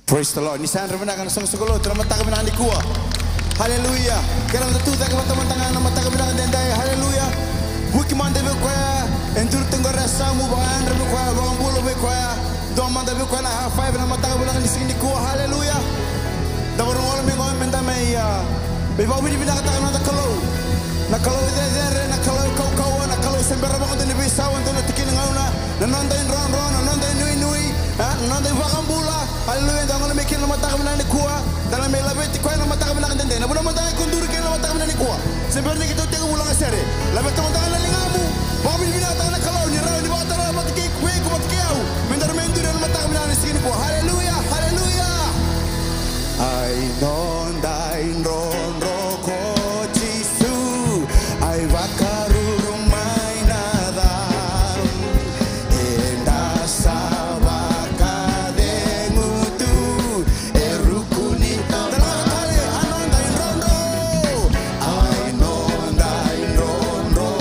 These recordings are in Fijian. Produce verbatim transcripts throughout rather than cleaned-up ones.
Praise the Lord. Ni sa yadra vinaka na soqosoqo lotu na mataka vinaka nikua. Haleluya. Keirau na tu cake vata mada ga na mataka vinaka edaidai. Haleluya. Vuki mada vei koya e duri tu qori e yasamu, vakayadra vei koya, vakabula vei koya. Dua mada vei koya na high five na mataka vinaka ni siga nikua. Haleluya. Da vakarorogo mai qo meda mai, a, mai vakavinavinakataka na noda Kalou. Na Kalou cecere, na Kalou kaukauwa, na Kalou se bera vakadua ni veisau ena dua na tikina gauna. Na noda idrodro, na noda inuinui, a, na noda iVakabula. Haleluya, da gole mai kina na mataka vinaka nikua. Da na mai laveti koya na mataka vinaka edaidai. Na vuna mada ga iko duri kina na mataka vinaka nikua. Se bera ni keitou tekivu lagasere. Laveta mada ga na ligamu. Vakavinavinakataka na Kalou ni rawa ni vakatarai vata kei, vei iko vata kei au. Meda mai duri ena mataka vinaka ni siga nikua. Haleluya, haleluya. Ai noda idrodro ko Jisu, ai vakaruru mai na ca. Eda sa vakacegu tu e ruku ni tama. Tale, a noda idrodro. Ai noda idrodro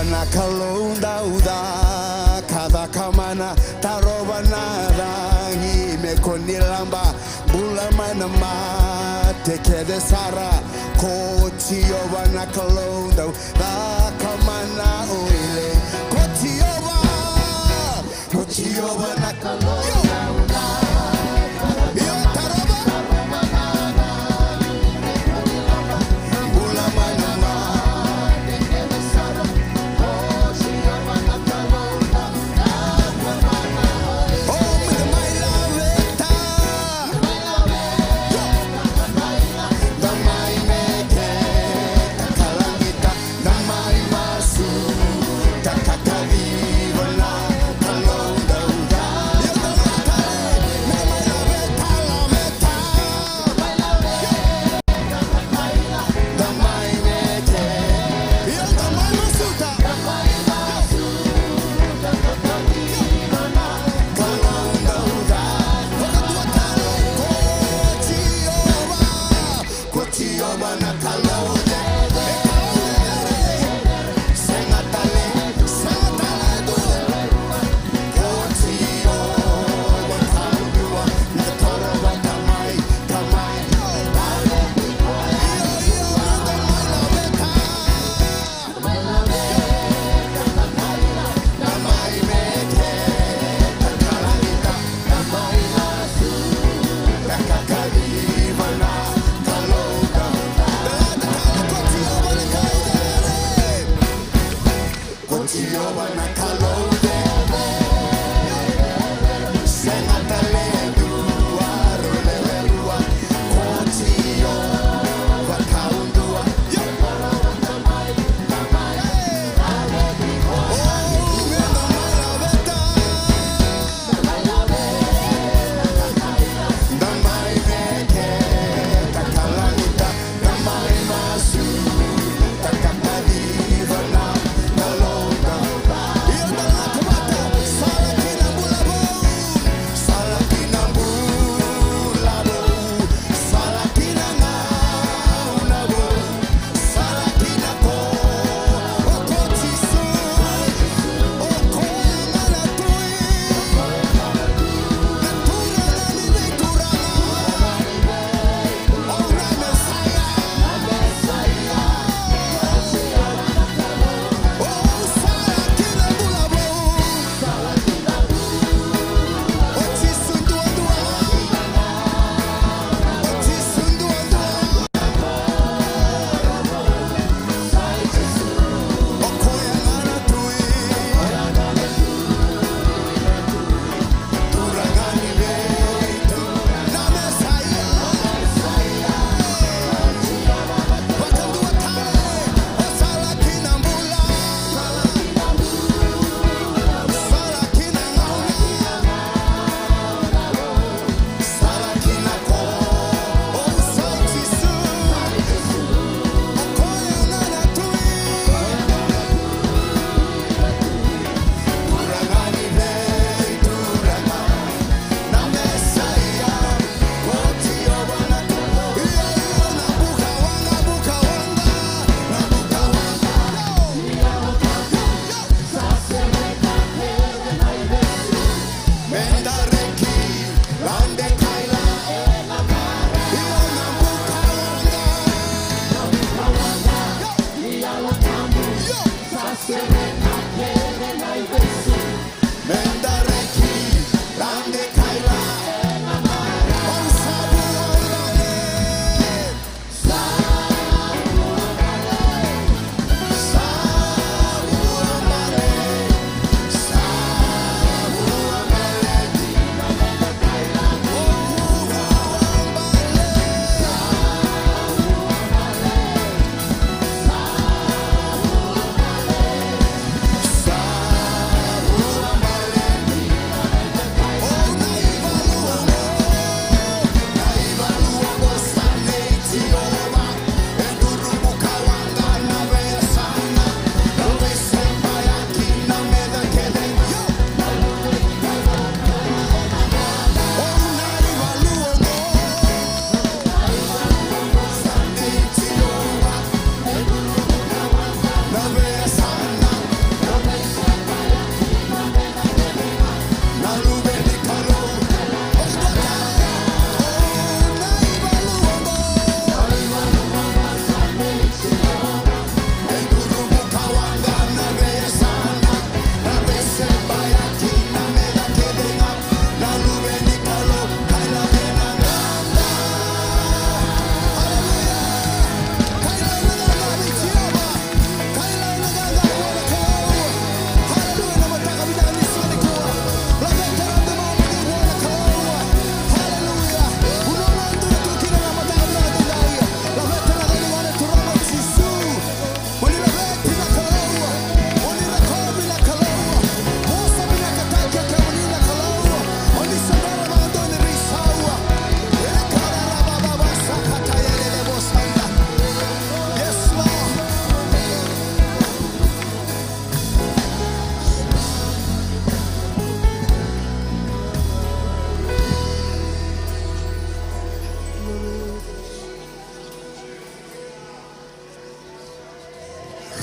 Na Kalou dau caka, caka mana, tarova na cagi me kua ni laba, bula mai na mate kece sara. Ko Jiova na Kalou dau caka mana o Ilei. Ko Jiova, ko Jiova na Kalou. Io, tarova. Bula mai na mate kece sara. Ko Jiova na Kalou dau caka mana. Oh, me da mai laveta. Da mai meke, da kalagita, da mai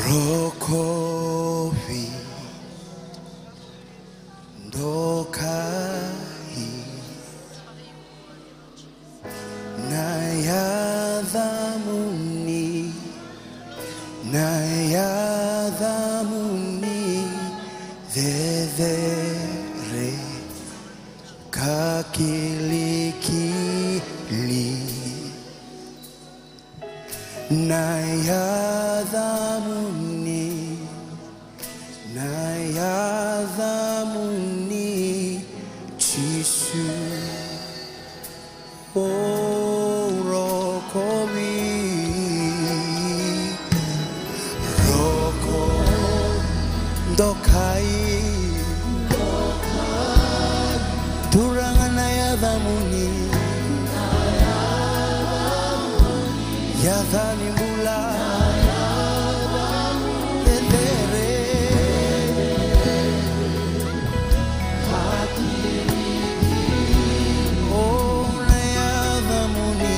Rokovi, dokai, na yacamuni, na yacamuni cecere ka kilikili. Na yacamuni, na yacamuni Jisu. O rokovi, roko, dokai. Turaga na yacamuni, yaca ni bula, cecere. O na yacamuni,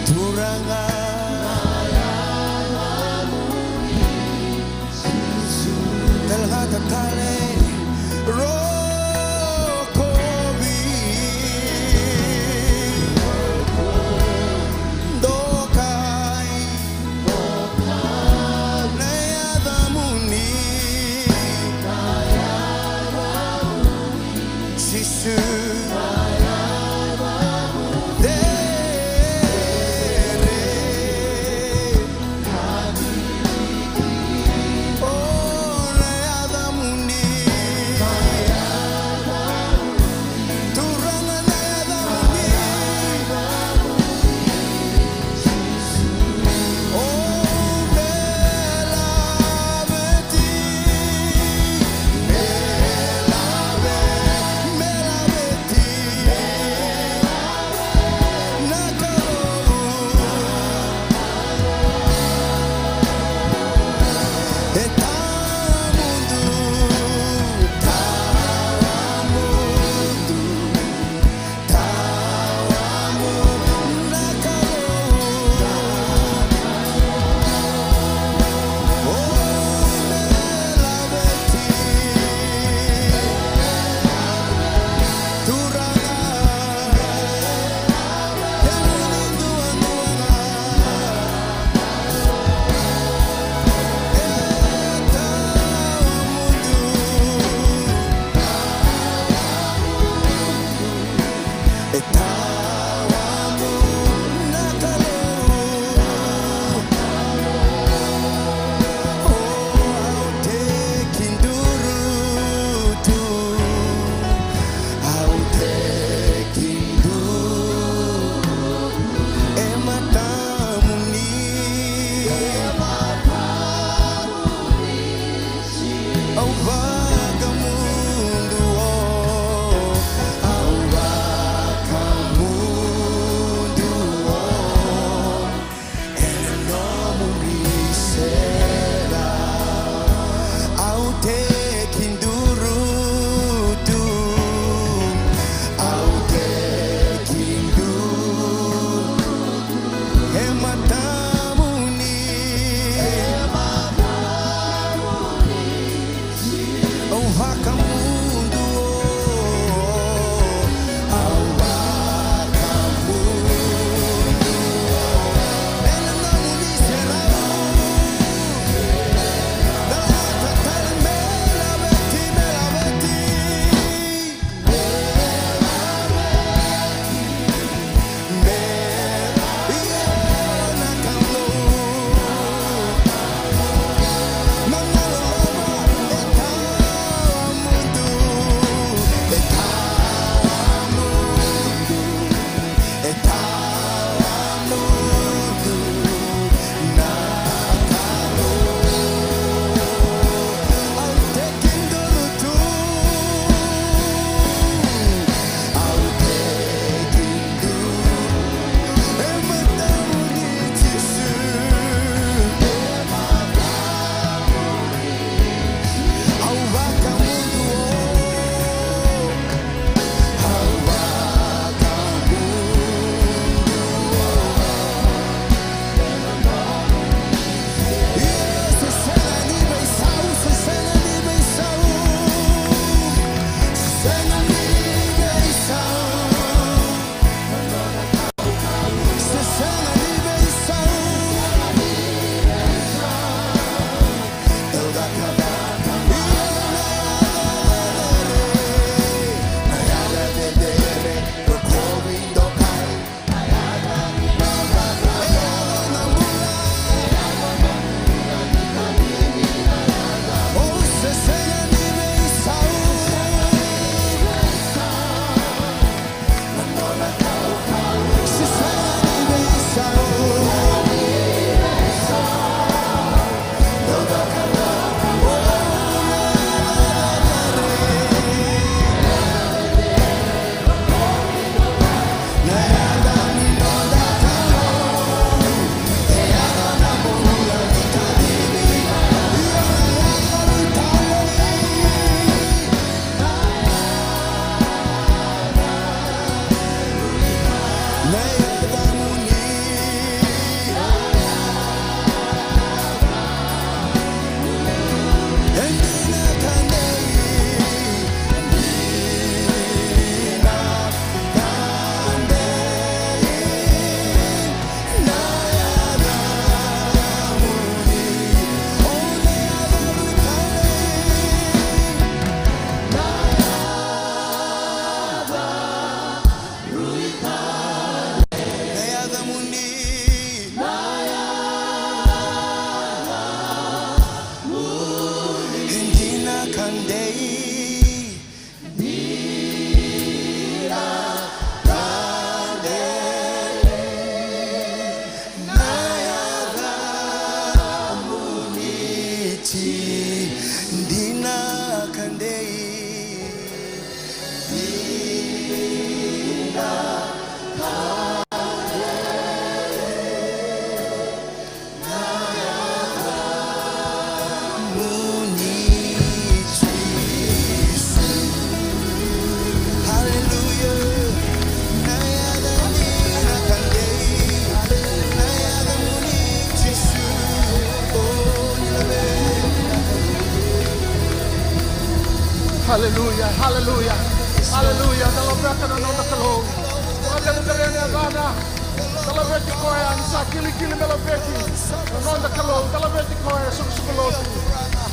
Turaga. Tale ga, tale, rokovi. Haleluya. Haleluya. Da laveta na noda Kalou. Vakacecere na yacana. Da laveti koya, ni sa kilikili me laveti na noda Kalou. Da laveti koya, sukusuku lotu.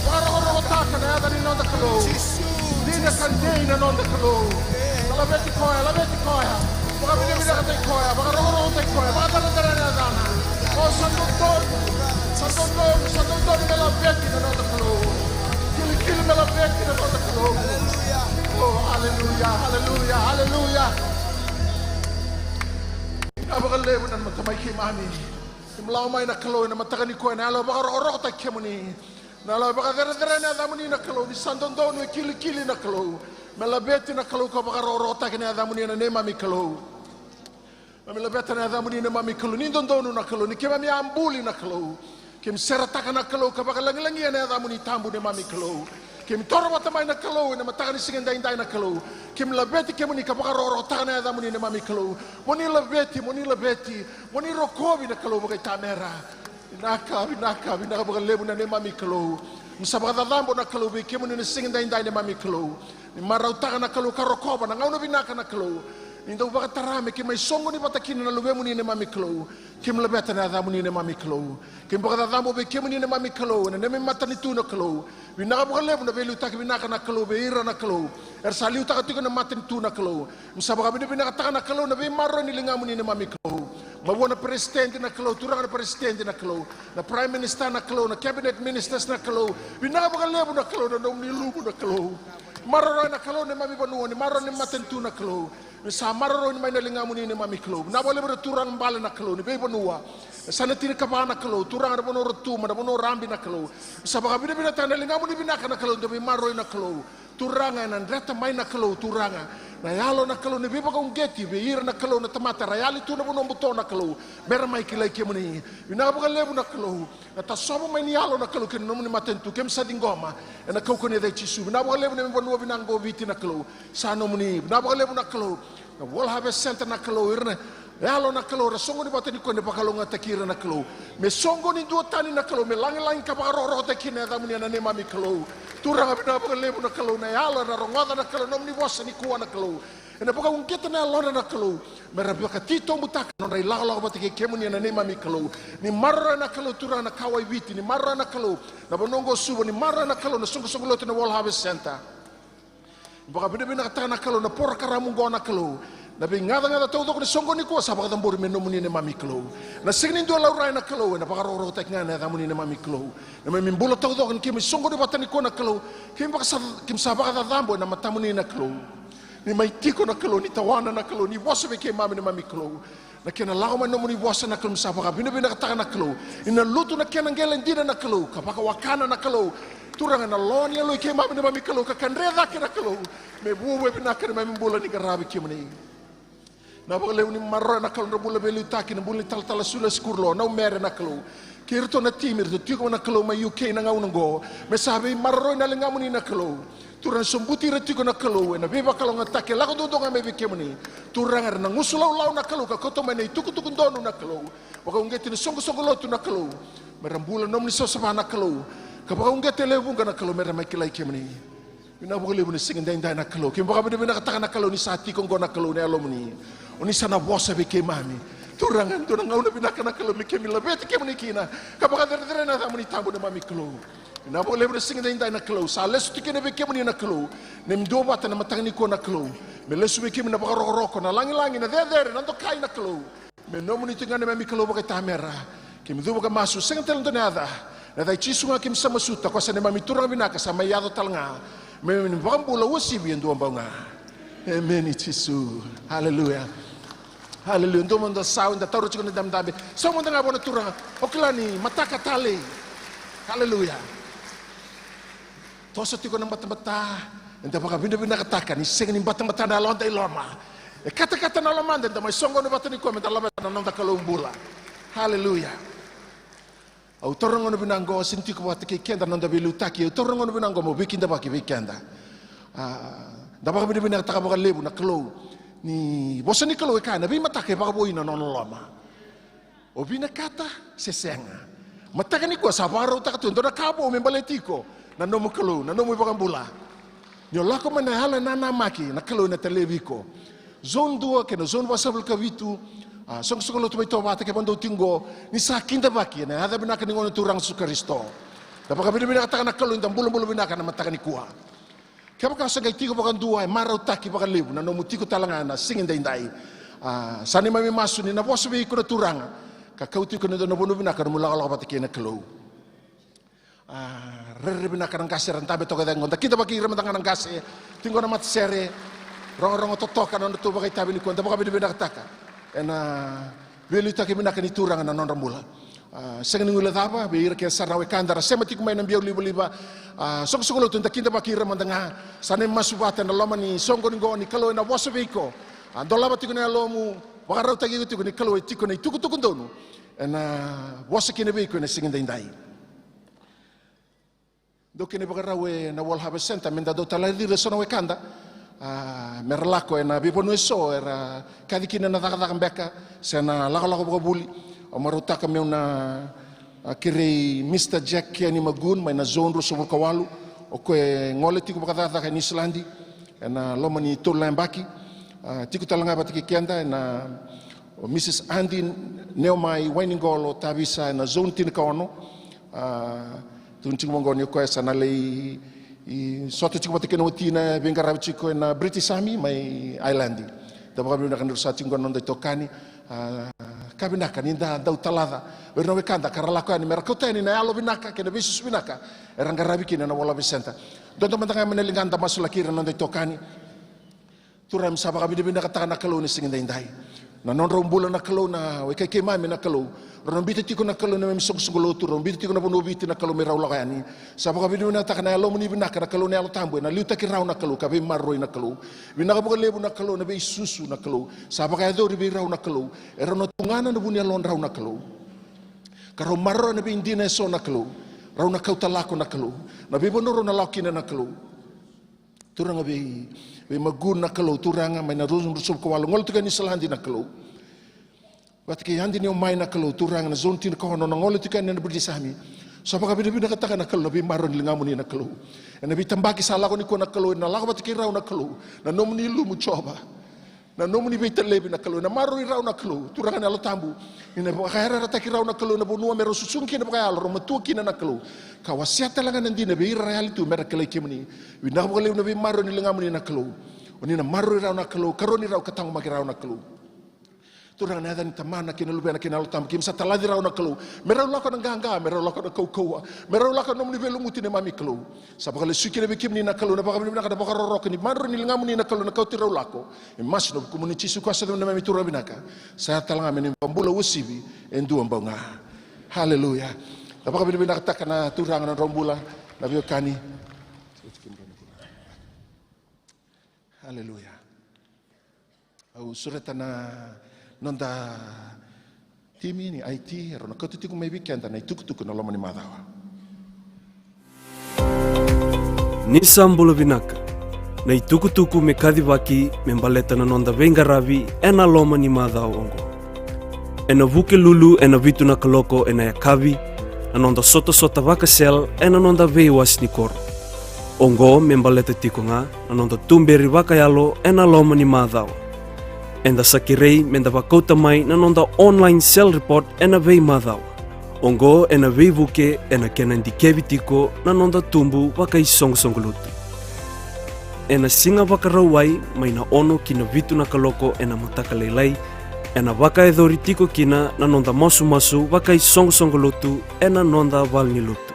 Vakarokorokotaka na yaca ni noda Kalou. Dina ka dei na noda Kalou. Da laveti koya, laveti koya. Vakavinavinakataki koya, vakarokorokotaki koya, vakacerecerei na yacana. O sa dodonu, sa dodonu, sa dodonu me laveti na noda Kalou. Kilikili me laveti na noda Kalou. O, aleluya, aleluya, aleluya. Vinaka vakalevu na Tamai keimami. Keimami lako mai na Kalou ena mataka nikua ena yalo vakarokorokotaki kemuni. Na yalo vakacerecerei na yacamuni na Kalou, ni sa dodonu e kilikili na Kalou. Me laveti na Kalou ka vakarokorokotaki na yacamuni ena neimami Kalou. Keimami laveta na yacamuni neimami Kalou, ni dodonu na Kalou, ni keimami a buli na Kalou. Keimami seretaka na Kalou ka vakalagilagia na yacamuni tabu neimami Kalou. Keimami toro vata mai na Kalou ena mataka ni siga edaidai na Kalou. Keimami laveti kemuni ka vakarokorokotaka na yacamuni neimami Kalou. Mo ni laveti, mo ni laveti, mo ni rokovi na Kalou vakaitamera. Vinaka, vinaka, vinaka vakalevu na neimami Kalou. Ni sa vakacacabo na Kalou vei kemuni na siga edaidai neimami Kalou. Ni marautaka na Kalou ka rokova na gauna vinaka na Kalou. Ni dau vakatara me keimami soqoni vata kina na luvemuni neimami Kalou. Keimami laveta na yacamuni neimami Kalou. Keimami vakacacabo vei kemuni neimami Kalou, ena neimami matanitu na Kalou. Vinaka vakalevu na veiliutaki vinaka na Kalou vei ira na Kalou era sa liutaka tiko na matanitu na Kalou. Ni sa vakavinavinakataka na Kalou na veimaroroi ni ligamuni neimami Kalou. Mavoa na peresitedi na Kalou, turaga na peresitedi na Kalou, na prime minister na Kalou, na cabinet ministers na Kalou. Vinaka vakalevu na Kalou na nomuni luvu na Kalou. Maroroya na Kalou neimami vanua, ni maroroya na matanitu na Kalou. Ni sa maroroi mai na ligamuni neimami Kalou. Vinaka vakalevu na turaga bale na Kalou ni veivanua. Sa na tinikava na Kalou, turaga na vanua o Rotuma, na vanua o Rabi na Kalou. Ni sa vakavinavinakataka na ligamuni vinaka na Kalou, dau veimaroroi na Kalou. Turaga, ena dreta mai na Kalou, Turaga. Na yalo na Kalou ni veivakauqeti vei ira na Kalou na tamata era yali tu na vanua buto na Kalou. Mera mai kilai kemuni. Vinaka vakalevu na Kalou. Na tasova mai ni yalo na Kalou kei na nomuni matanitu, keimami sa ciqoma. Ena kaukauwa ni yaca i Jisu. Vinaka vakalevu na neimami vanua vinaka qo o Viti na Kalou. Sa nomuni. Vinaka vakalevu na Kalou. Na World Harvest Center na Kalou, ira na yalo na Kalou, ra soqoni vata nikua ni vakalougatataki ira na Kalou. Me soqoni duatani na Kalou, me lagilagi ka vakarokorokotaki na yacamuni ena neimami Kalou. Turaga vinaka vakalevu na Kalou, na yalo era rogoca na Kalou, nomuni vosa nikua na Kalou. Ena vakauqeta na yalodra na Kalou. Mera vakatitobutaka na nodra ilakolako vata kei kemuni ena neimami Kalou. Ni maroroya na Kalou Turaga na kawa i Viti, ni maroroya na Kalou. Na vanua oqo o Suva, ni maroroya na Kalou, na soqosoqo lotu na World Harvest Center. Vakavinavinakataka na Kalou na porokaramu oqo na Kalou. Na veigacagaca taucoko ni soqo nikua sa vakacabori me nomuni neimami Kalou. Na sega ni dua laurai na Kalou, ena vakarokorokotaki ga na yacamuni neimami Kalou. Na neimami bula taucoko ni keimami soqoni vata nikua na Kalou. Keimami vakasa-, keimami sa vakacacabo ena matamuni na Kalou. Ni mai tiko na Kalou, ni tawana na Kalou, ni vosa vei keimami neimami Kalou. Na kena lako mai nomuni vosa na Kalou, keimami sa vakavinavinakataka na Kalou. Ena lutu na kena qele dina na Kalou, ka vakawakana na Kalou. Turaga na lo ni yalo i keimami neimami Kalou, ka kadre cake na Kalou. Me vuavuai vinaka neimami bula ni qaravi kemuni. Vinaka vakalevu ni maroroya na Kalou na bula veiliutaki, na bula ni talatala Sula Sikurulo, na umere na Kalou. Kei iratou na timi, iratou tiko na Kalou mai U K na gauna oqo. Me sa veimaroroi na ligamuni na Kalou. Turaga sobuti ira tiko na Kalou, ena veivakalougatataki, e lako duadua ga mai vei kemuni. Turaga era na gusu laulau na Kalou, ka kauta mai na itukutuku donu na Kalou. Vakauqeti na soqosoqo lotu na Kalou. Mera bula nomuni savasava na Kalou. Ka vakauqeti e lewe vuqa na Kalou, mera mai kilai kemuni. Vinaka vakalevu na siga edaidai na Kalou. Keimami vakavinavinakataka na Kalou ni sa tiko oqo na Kalou na yalomuni. O ni sa na vosa vei keimami. Turaga, e dua na gauna vinaka na Kalou me keimami laveti kemuni kina. Ka vakacerecerei na yacamuni tabu neimami Kalou. Vinaka vakalevu na siga edaidai na Kalou. Sa lesu tiko kina vei kemuni na Kalou. Neimami duavata na mataka nikua na Kalou. Me lesu vei kemuni na vakarokoroko, na lagilagi, na cecere, na dokai na Kalou. Me nomuni tiko ga neimami Kalou vakaitamera. Keimami cuva ka masu, sega tale dua na yaca. Na yaca i Jisu ga keimami sa masuta, ko sa neimami Turaga vinaka sa mai yaco tale ga. Me neimami vakabula uasivi e dua bau ga. Emeni Jisu. Aleluya. Aleluya. Dua mada sa, eda taura tiko na dabedabe. Sa mada ga vua na Turaga. O kila ni mataka talei. Aleluya. Toso tiko na batabata, eda vakavinavinakataka ni sega ni batabata na yaloda i loma. E katakata na lomada, eda mai soqoni vata nikua meda laveta na noda Kalou bula. Aleluya. Au taura na gauna vinaka oqo, sega ni tiko vata kei keda na noda veiliutaki, au taura na gauna vinaka oqo meu veikidavaki vei keda. A, da vakavinavinakataka vakalevu na Kalou. Ni vosa ni Kalou e kaya, na veimataka e vakavoui na nona loloma. O vinakata se sega. Mataka nikua sa vakarautaka tu e dua na ka vou me baleti iko. Na nomu Kalou, na nomu iVakabula. Ni o lako mai na yalo e nanamaki, na Kalou ena talevi iko. Zone dua kei na zone vasagavulu ka vitu, a, soqosoqo lotu mai Tovata, kevaka dou tiko qo, ni sa kidavaki ena yaca vinaka ni Gone Turaga Jisu Karisito. Da vakavinavinakataka na Kalou ni da bulabula vinaka ena mataka nikua. Kevaka o se qai tiko vakadua, e marautaki vakalevu na nomu tiko tale ga ena siga edaidai. A, sa neimami masu ni na vosa vei iko na Turaga, ka kauti iko ena dua na vanua vinaka, nomu lakolako vata kei na Kalou. A, rairai vinaka na qase era dabe toka e cake qo. Da kidavaki ira mada ga na qase tiko qo na matasere, rogorogo totoka na nodratou vakaitavi nikua. Da vakavinavinakataka ena veiliutaki vinaka ni Turaga na nodra bula. A, sega ni guileca cava vei ira kece sara na wekada era sema tiko mai na biau livaliva. A, soqosoqo lotu, da kidavaki ira mada ga. Sa neimami masu vata ena loma ni soqoni qo ni Kalou ena vosa vei iko. A, dolava tiko na yalomu, vakarautaki iko tiko ni Kalou e tiko na itukutuku donu ena vosa kina vei iko ena siga edaidai. Dou kena ivakarau ena World Harvest Centre me da dau talai ira eso na wekada, a, me ra lako ena veivanua eso era kaci kina na cakacaka beka se na lakolako vakavuli. Au marautaka meu na, a, kerei Mister Jack Kenny Magoon mai na Zone ruasagavulu ka walu, o koya e gole tiko vakacakacaka e Niusiladi ena loma ni tolu na yabaki. A, tiko tale ga vata kei keda ena, o Missus Adi Neomai Wainiqolo Tavisa ena Zone tinikaono. A, tukuni tiko vaqo ni o koya sa na lai, i, sota tiko vata kei na watina, veiqaravi tiko ena British Army mai Ireland. Da vakavinavinaka ni ra sa tiko qo na noda itokani. A, ka vinaka ni da dau talaca vei ira na wekada ka ra lako yani me ra kauta yani na yalo vinaka kei na veisusu vinaka era qaravi kina ena World Harvest Centre. Dodo mada ga mai na ligada, da masulaki ira na noda itokani. Turaga, mi sa vakavinavinakataka na Kalou ena siga edaidai. Na nodrau bula na Kalou, na wekai keimami na Kalou. Rau na biuta tiko na Kalou na neimami soqosoqo lotu, rau biuta tiko na vanua o Viti na Kalou me rau lako yani. Sa vakavinavinakataka na yalomuni vinaka na Kalou na Yalo Tabu, ena liutaki rau na Kalou, ka veimaroroi na Kalou. Vinaka vakalevu na Kalou na veisusu na Kalou sa vakayacori vei rau na Kalou. E rau na tugana na vu ni yalodrau na Kalou. Ka rau maroroya na veidina eso na Kalou. Rau na kauta lako na Kalou. Na veivanua rau na lako kina na Kalou. Turaga vei, vei Magoon na Kalou, Turaga mai na Zone ruasagavulu ka walu, gole tiko e Niusiladi na Kalou. Vata kei Adi Neomai na Kalou, Turaga na Zone tinikaono, na gole tiko yani ena British Army. Sa vakavinavinakataka na Kalou na veimaroroi ni ligamuni na Kalou. Ena veitabaki sa lako nikua na Kalou, ena lako vata kei rau na Kalou. Na nomuni ilumu Jiova. Na nomuni veitalevi na Kalou, ena maroroi rau na Kalou, Turaga na Yalo Tabu. Ni na vakayarayarataki rau na Kalou ena vanua me rau susugi kina vakayalo, rau matua kina na Kalou. Ka wasea tale ga na dina vei ira ra yali tu me ra kilai kemuni. Vinaka vakalevu na veimaroroi ni ligamuni na Kalou. O ni na maroroi rau na Kalou, karoni rau ka taqomaki rau na Kalou. Turaga, na yaca ni Tamana kei na Luvena kei na Yalo Tabu, keimami sa talaci rau na Kalou. Me rau lako na qaqa, me rau lako na kaukauwa, me rau lako na nomuni veilumuti neimami Kalou. Sa vakalesui kina vei kemuni na Kalou na vakavinavinaka, na vakarokoroko ni maroroi ni ligamuni na Kalou na kauti rau lako. E masu ena vukumuni Jisu Karisito na neimami Turaga vinaka. Sa yaco tale ga me neimami vakabula uasivi e dua bau ga. Haleluya. Na vakavinavinakataka na Turaga na nodrau bula na veiwekani. Haleluya. Au sureta na noda timi ni I T, erau na kauta tiko mai vei keda na itukutuku ena loma ni macawa. Ni sa bula vinaka. Na itukutuku me kacivaki me baleta na noda veiqaravi ena loma ni macawa oqo. Ena Vukelulu ena vitu na kaloko ena yakavi, na noda sotasota vaka-cell ena noda veiwase ni koro. Oqo me baleta tiko ga na noda tuberi vakayalo ena loma ni macawa. Eda sa kerei meda vakauta mai na noda online cell report ena veimacawa. Oqo ena veivuke ena kena dikevi tiko na noda tubu vakaisoqosoqo lotu. Ena Siga Vakarauwai mai na ono ki na vitu na kaloko ena mataka lailai, ena vakayacori tiko kina na noda masumasu vakaisoqosoqo lotu ena noda valenilotu.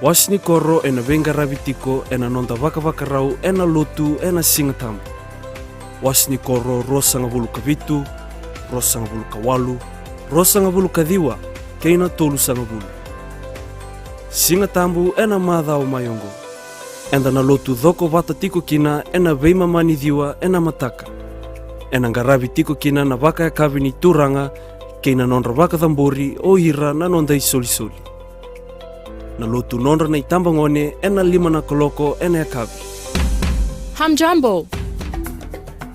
Wase ni koro ena veiqaravi tiko ena noda vakavakarau ena lotu ena Siga Tabu. Wase ni koro ruasagavulu ka vitu, ruasagavulu ka walu, ruasagavulu ka ciwa, kei na tolusagavulu. Siga Tabu ena macawa mai oqo. Eda na lotu coko vata tiko kina ena veimama ni ciwa ena mataka. Ena qaravi tiko kina na vakayakavi ni turaga kei na nodra vakacabori o ira na noda isolisoli. Na lotu nodra na itabagone ena lima na kaloko ena yakavi. Hamjambo!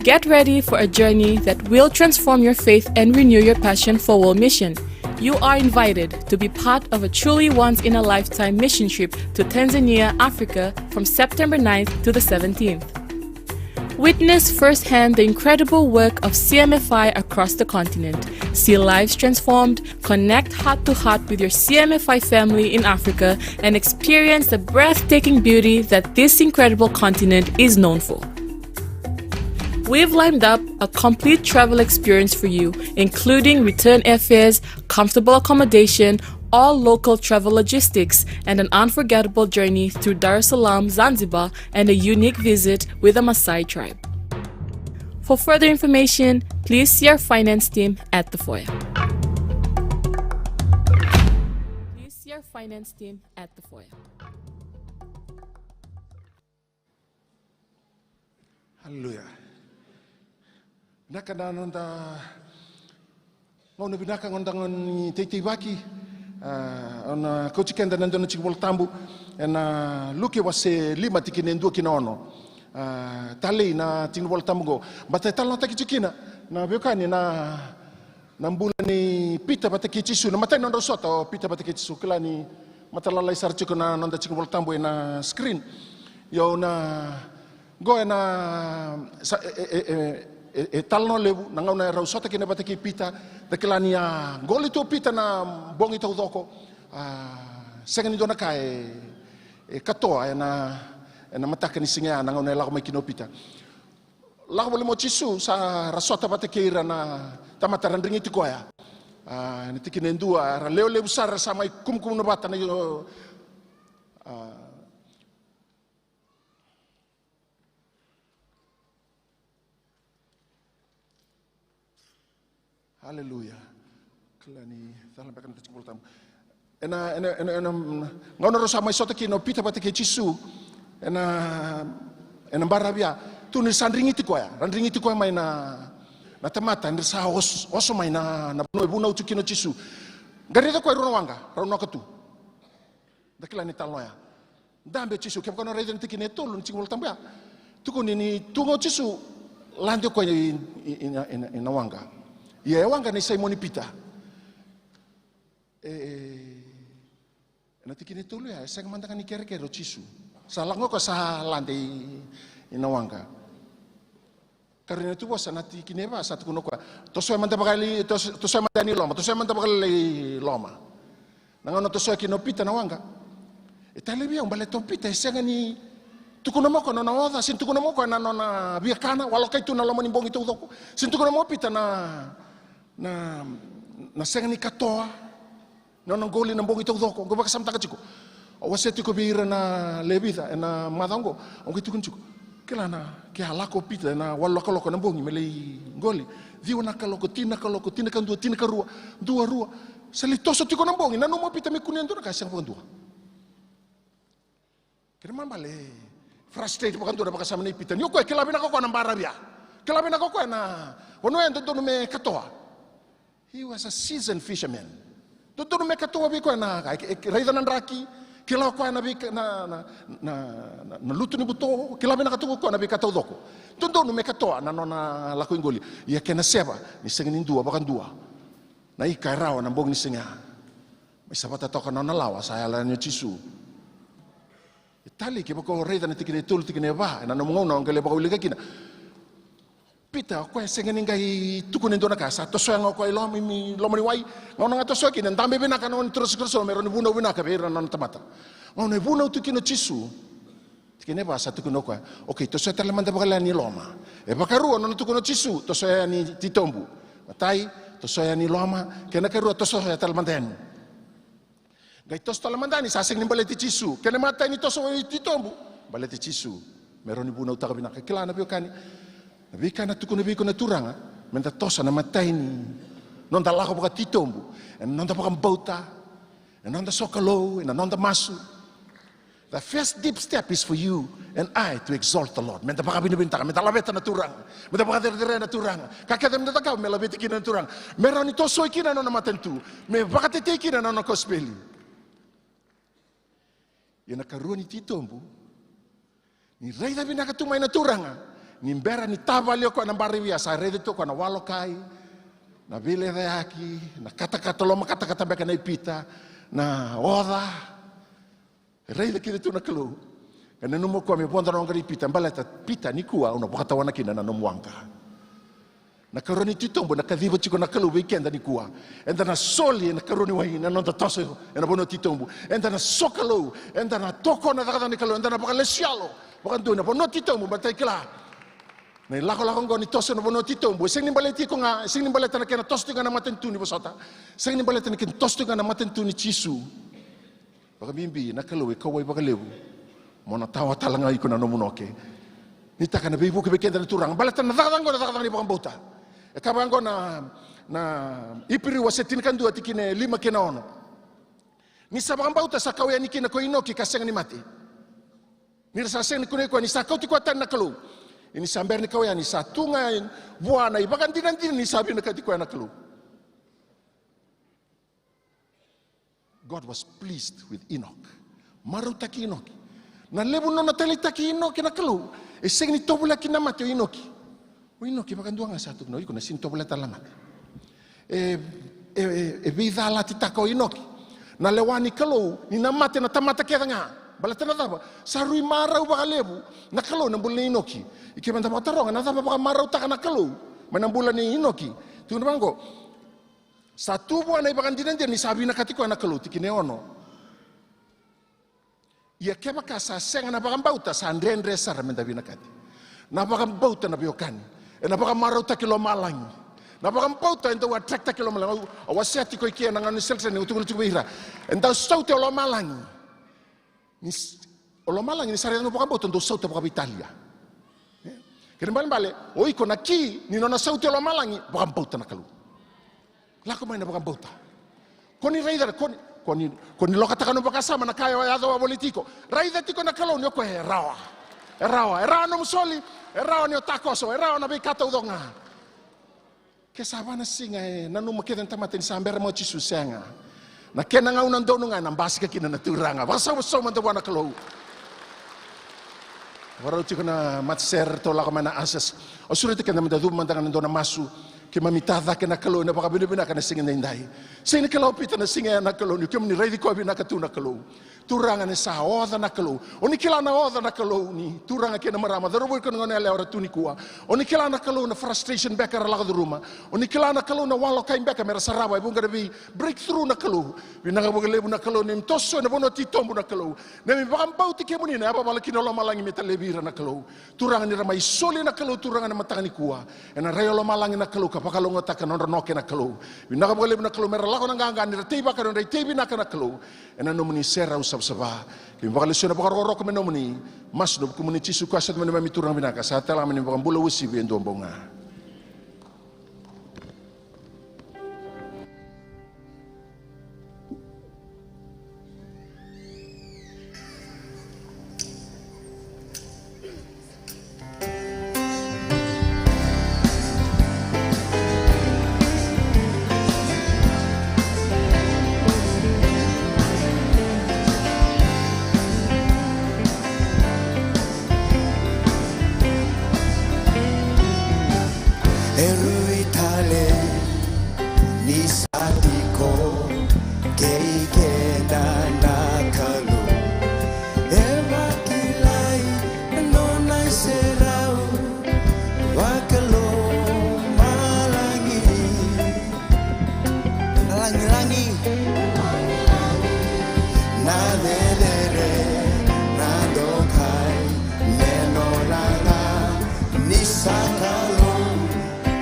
Get ready for a journey that will transform your faith and renew your passion for world mission. You are invited to be part of a truly once in a lifetime mission trip to Tanzania, Africa, from September ninth to the seventeenth. Witness firsthand the incredible work of C M F I across the continent. See lives transformed, connect heart to heart with your C M F I family in Africa, and experience the breathtaking beauty that this incredible continent is known for. We've lined up a complete travel experience for you, including return airfares, comfortable accommodation, all local travel logistics, and an unforgettable journey through Dar es Salaam, Zanzibar, and a unique visit with the Maasai tribe. For further information, please see our finance team at the foyer. Please see our finance team at the foyer. Haleluya. Vinaka na noda gauna vinaka, gauna da gauna ni teiteivaki. A, au na kauti keda na dua na tiki Vola Tabu ena Luke wase lima, tikina e dua ki na ono. A, talei na tiki ni Vola Tabu oqo, baleta e talanoataki tiko kina na veiwekani na na bula nei Pita vata kei Jisu, na imatai ni nodrau sota o Pita vata kei Jisu. Kila ni matalalai sara tiko na noda tiki Vola Tabu ena screen. Io, na qo ena sa, e, e, e, e, e talanoa levu na gauna erau sota kina vata kei Pita. Da kila ni a qoli tu o Pita na bogi taucoko. A, sega ni dua na ka e, e katoa ena, ena mataka ni siga ya, na gauna e lako mai kina o Pita. Lako voli mai o Jisu, sa ra sota vata kei ira na tamata ra drigiti koya. A, na tikina e dua, ra lewe levu sara, ra sa mai kumukumuna vata na io. A, Haleluya. Kila ni cala beka na tiki Vola Tabu. Ena, ena, ena, ena, mm, gauna rau sa mai sota kina o Pita vata kei Jisu ena, ena baravi ya, tu ni sa drigiti koya, ra drigiti koya mai na, na tamata, ni ra sa os-, oso mai na, na vanua e vunau tu kina o Jisu. Qai raica koya e rua na waqa rau noka tu. Da kila ni talanoa ya. Dabe o Jisu, kevaka o na raica na tikina e tolu ni tiki Vola Tabu ya. Tukuni ni tu ga o Jisu, lade o koya i, i, i na, i na, i na waqa. Ia e waqa nei Saimoni Pita. E, e, ena tikina e tolu ya, e sega mada ga ni kerekere o Jisu. Sa lako ga o koya sa lade i, i na waqa. Karua ni Natuvosa na tikina e va sa tukuna o koya, tosoya mada vakalailai, tos-, tosoya mada yani i loma, tosoya mada vakalailai i loma. Na gauna tosoya kina o Pita na waqa, e talei vei au baleta o Pita e sega ni tukuna mai o koya na nona oca, se ni tukuna mai o koya na nona viakana, walokai tu na loma ni bogi taucoko, se ni tukuna mai o Pita na, na, na sega ni katoa na nona qoli na bogi taucoko. Qo vakasamataka tiko. Au wasea tiko vei ira na lewe vica ena macawa oqo. Au qai tukuna tiko, kila na, ke a lako o Pita ena walu na kaloko na bogi me lai qoli, ciwa na kaloko, tini na kaloko, tini ka dua, tini ka rua, dua, rua, sa lai toso tiko na bogi. Nanuma o Pita me kunea e dua na ka, e sega vakadua. Kena ibalebale e frustrate vakadua na vakasama nei Pita, ni o koya e kila vinaka o koya na baravi ya. Kila vinaka o koya na vanua ya e dodonu me katoa. He was a seasoned fisherman. Dodonu me katoa vei koya na ka, e, e raica na draki, kila o koya na veika, na, na, na, na, na lutu ni buto, kila vinaka tu o koya na veika taucoko. Dodonu me katoa na nona lako i qoli. Ia kena seva ni sega ni dua vakadua na ika e rawa na bogi ni siga ya. Mai savata toka na nona lawa, sa yala yani o Jisu. E talei, kevaka o raica na tikina e tolu, tikina e va, ena nomu gauna o qai lai vakaulika kina. Pita, o koya e sega ni qai tukuna e dua na ka, sa tosoya ga o koya i loma, i loma ni wai. Gauna ga tosoya kina, dabe vinaka na nona turaga Jisu Karisito me rawa ni vunau vinaka vei ira na nona tamata. Gauna e vunau tu kina o Jisu, tikina e va sa tukuna o koya, okay, tosoya tale mada vakalailai yani i loma. E vakarua na nona tukuna o Jisu, tosoya yani i titobu. Matai, tosoya yani i loma. Kena karua, tosoya tale mada yani. Qai toso tale mada yani, sa sega ni baleti Jisu. Kena imatai ni toso i titobu, baleti Jisu. Me rawa ni vunautaka vinaka. Kila na veiwekani, na veika na tukuna vei iko na Turaga, meda toso ena imatai ni noda lako vakatitobu ena noda vakabauta, ena noda sokalou, ena noda masu. The first deep step is for you and I to exalt the Lord. Meda vakavinavinataka, meda laveta na Turaga, meda vakacerecerei na Turaga. Ka kece meda cakava me laveti kina na Turaga, me rawa ni tosoi kina na nona matanitu, me vakatetei kina na nona kosipeli. Ia na karua ni titobu, ni raica vinaka tu mai na Turaga, ni bera ni tavali o koya na baravi ya, sa raica tu o koya na walokai, Na veilecayaki, na katakata, loma katakata beka nei Pita, na oca. E raica kece tu na Kalou. Ka nanuma o koya me vodo na oqa nei Pita, baleta Pita, nikua au na vakatawana kina na nomu waqa. Na karua ni titobu ena kaciva tiko na Kalou vei keda nikua. Eda na soli ena karua ni wai na noda toso ena vanua titobu. Eda na sokalou, eda na tokona cakacaka ni Kalou, eda na vakalesuyalo vakadua ena vanua titobu, baleta e kila. Na ilakolako oqo ni toso ena vanua titobu, e sega ni baleti iko ga, e sega ni baleta na kena toso tiko ga na matanitu ni vosota. Sega ni baleta na kena toso tiko ga na matanitu ni Jisu. Vakabibi na Kalou e kauwai vakalevu. Mo na tawa tale ga iko na nomu noke. Ni taka na veivuke vei keda na Turaga. Baleta na cakacaka oqo na cakacaka ni vakabauta. E kaya vaqo na, na Iperiu wase tinikadua tikina e lima kei na ono. Ni sa vakabauta sa kau yani kina ko Inoki ka sega ni mate. Ni ra sa sega ni kunei koya ni sa kauti koya tani na Kalou. Ia ni sa bera ni kau yani sa tu ga vua na ivakadinadina ni sa vinakati koya na Kalou. God was pleased with Enoch. Marautaki Inoki. Na levu nona taleitaki Inoki na Kalou. E sega ni tovolea kina na mate o Inoki. O Inoki vakadua ga sa tukuna, o iko na sega ni tovolea tale na mate. E, e, e, e veicalatitaka o Inoki na lewa ni Kalou ni na mate na tamata kece ga. Baleta na cava? Sa rui marau vakalevu na Kalou na bula nei Inoki. I keda vakataroga na cava vakamarautaka na Kalou mai na bula nei Inoki. Tukuna vaqo. Sa tu vua na ivakadinadina ni sa vinakati koya na Kalou, tikina e ono. Ia kevaka sa sega na vakabauta, sa dredre sara meda vinakati. Na vakabauta na veiwekani, ena vakamarautaki lomalagi. Na vakabauta e dau attract-taki lomalagi. Au, au wasea tiko i ke na gauna ni selesele, au tukuna tiko vei ira. E dau sauti o lomalagi. Ni s-, o lomalagi ni sa raica na vakabauta dau sauta vakaveitalia. E? Kena ibalebale, o iko na ki ni nona sauti o lomalagi, vakabauta na Kalou. Lako mai na vakabauta. Ko ni raica, ko ni, ko ni, ko ni lokataka nomu vakasama na ka e yaco wavoliti iko. Raica tiko na Kalou ni o koya e rawa. E rawa, e rawa nomu soli, e rawa ni o takoso, e rawa na veika taucoko ga. Ke sa va na siga e nanuma kece na tamata ni sa bera mai o Jisu, sega. Na kena gauna donu ga ena basika kina na Turaga. Vakasausau mada vua na Kalou. Vakarau tiko na matasere, ratou lako mai na ushers. Au sureti keda meda cuva mada ga na dua na masu. Keimami tacake na Kalou ena vakavinavinaka na siga edaidai. Sega ni kila o Pita na siga ya na Kalou ni kemuni raici koya vinaka tu na Kalou. Turaga ni sa oca na Kalou. O ni kila na oca na Kalou ni turaga kei na marama, cauravou kei na goneyalewa era tu nikua. O ni kila na Kalou na frustration beka era lako curuma. O ni kila na Kalou na walokai beka mera sarava e vuqa na vei breakthrough na Kalou. Vinaka vakalevu na Kalou ni toso ena vanua titobu na Kalou. Neimami vakabauti kemuni na yavavala kina o lomalagi me talevi ira na Kalou. Turaga ni ra mai soli na Kalou, Turaga na mataka nikua. Ena rai o lomalagi na Kalou ka vakalougatataka na nodra noke na Kalou. Vinaka vakalevu na Kalou mera lako na qaqa ni ra teivaka na nodra itei vinaka na Kalou. Ena nomuni serau savasava. Keimami vakalesuya na vakarokoroko me nomuni. Masu ena vukumuni Jisu Karisito na neimami Turaga vinaka. Sa tale ga me neimami vakabula uasivi e dua bau ga. E rui tale ni sa tiko kei keda na Kalou. E vakilai na nona iserau vakalomalagi. Lagilagi. Na cecere, na dokai, me nona ga ni sa Kalou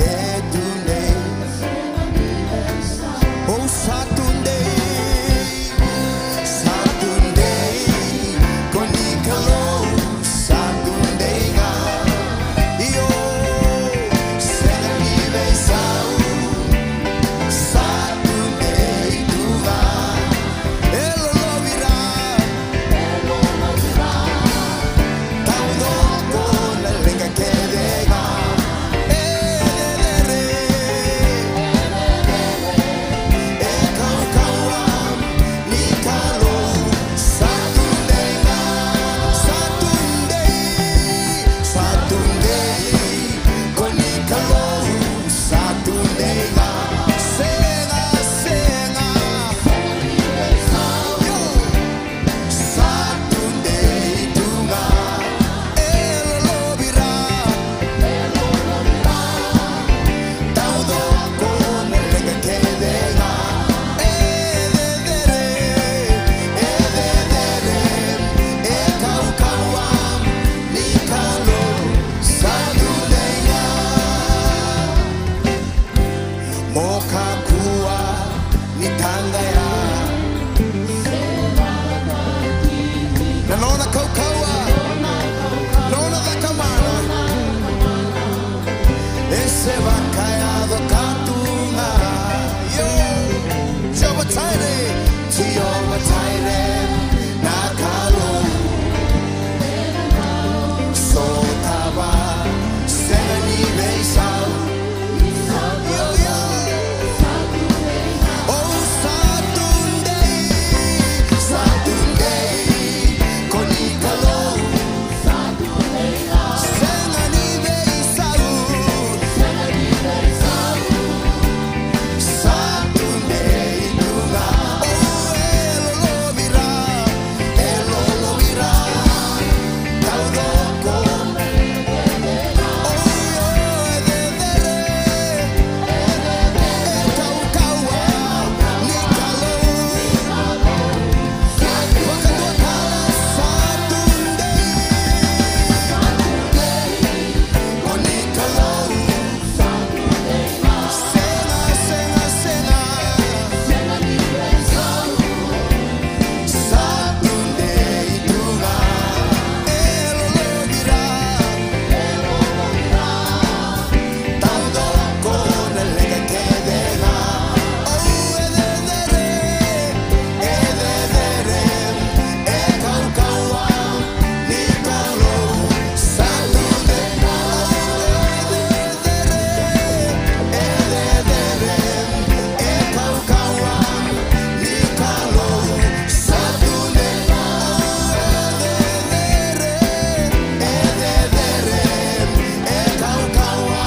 e tudei. Ou sa tudei, sa tudei, ko ni Kalou sa tudei ga. Io, sega ni veisau, sa tudei tu ga. E lolovira, taucoko na leqa kece ga. E cecere, e kaukauwa, ni Kalou sa tudei ga, sa tudei, sa tudei, ko ni Kalou sa tudei ga. O kakua ni taqaya na nona kaukauwa, nona cakamana. E se vakayaco ka tu ga. Io. Jehovah Jireh, Jehovah Jireh, na Kalou sotava, sega ni veisau. Io, io. Ou sa tudei, sa tudei, ko ni Kalou. Sega ni veisau. Sa tudei tu ga. Ou e lolovira, e lolovira taucoko. Ou e cecere, e kaukauwa ni Kalou. Vakadua tale, sa tudei ko ni Kalou. Sega, sega, sega. Sa tudei tu ga. E lolovira, e lolovira taucoko na leqa kece ga. Ou e cecere, e cecere, e kaukauwa ni Kalou. Sa tudei, ou e cecere, e cecere, e kaukauwa ni Kalou. Sa tudei, ou e cecere, e cecere, e kaukauwa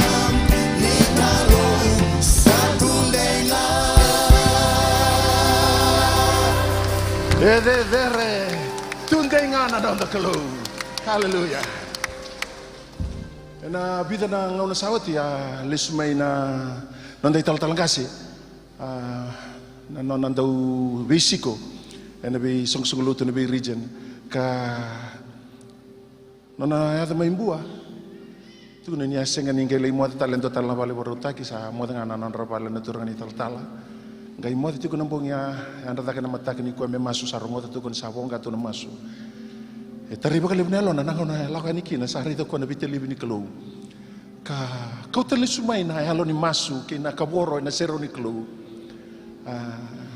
ni Kalou. Sa tudei ga. E cecere, tudei ga na noda Kalou. Haleluya. Ena vica na gauna sa oti a lesu mai na noda italatala qase, a, na nona dau veisiko ena veisoqosoqo lotu, ena vei region, ka nona yaco mai Bua. Tukuna ni a sega ni qai lai moce tale e dua tale na vale vakarautaki, sa moce ga na nodra vale na turaga ni talatala. Qai moce tiko na bogi, a yadra cake na mataka nikua me masu, sa rogoca tu o koya ni sa voqa tu na masu. E tarai vakalevu na yalona na gauna e lako yani kina, sa raica o koya na veitalivi ni Kalou. Ka kauta lesu mai na yalo ni masu kei na kavoro ena serau ni Kalou. A,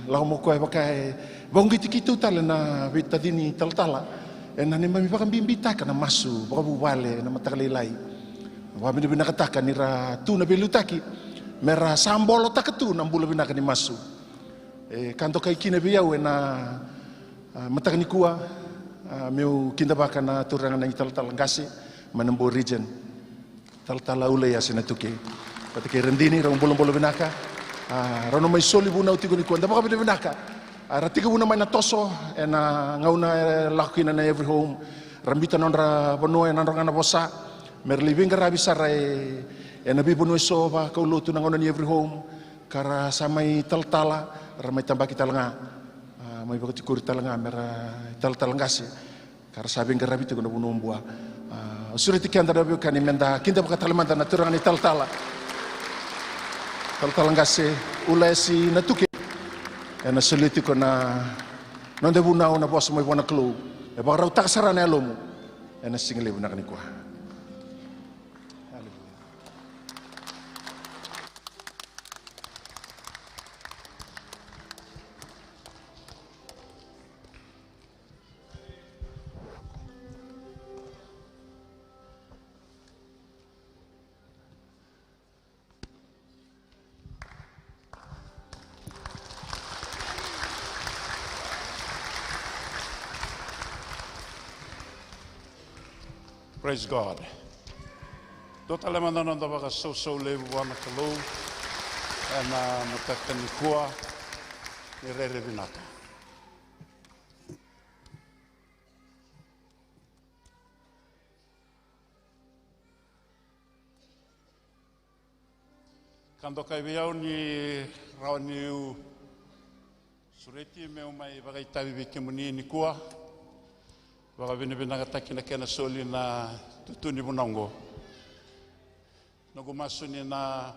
lako mai o koya, e vaka e vakauqeti keitou tale na veitacini talatala ena neimami vakabibitaka na masu vakavuvale ena mataka lailai. Vakavinavinakataka ni ra tu na veiliutaki me ra sa bolotaka tu na bula vinaka ni masu. E ka dokai kina vei au ena, a, mataka nikua, a, meu kidavaka na turaga na italatala qase mai na Bua region. Talatala Ulaiasi Natuke vata kei Radini, rau bolobolo vinaka. A, rau na mai soli vunau tiko nikua, da vakavinavinaka. A, ra tekivu na mai na toso ena gauna e lako kina na Every Home. Ra biuta na nodra vanua ena nodra ga na vosa me ra lai veiqaravi sara e, ena veivanua eso vakaulotu na gauna ni Every Home. Ka ra sa mai talatala, ra mai tabaki tale ga. A, mai vakatikori tale ga me ra italatala qase. Ka ra sa veiqaravi tiko na vanua o Bua. A, au sureti keda na veiwekani me da kidavaka tale mada na turaga ni talatala, talatala qase Ulaiasi Natuke. Ena solia tiko na noda vunau, na vosa mai vua na Kalou. E vakarautaka sara na yalomu ena siga levu vinaka nikua. Praise God. Dua tale mada na noda vakasausau levu vua na Kalou ena mataka nikua. Ni rere vinaka. Ka dokai vei au ni rawa niu sureti meu mai vakaitavi vei kemuni nikua. Vakavinavinakataki na kena soli na tutu ni vunau oqo. Noqu masu ni na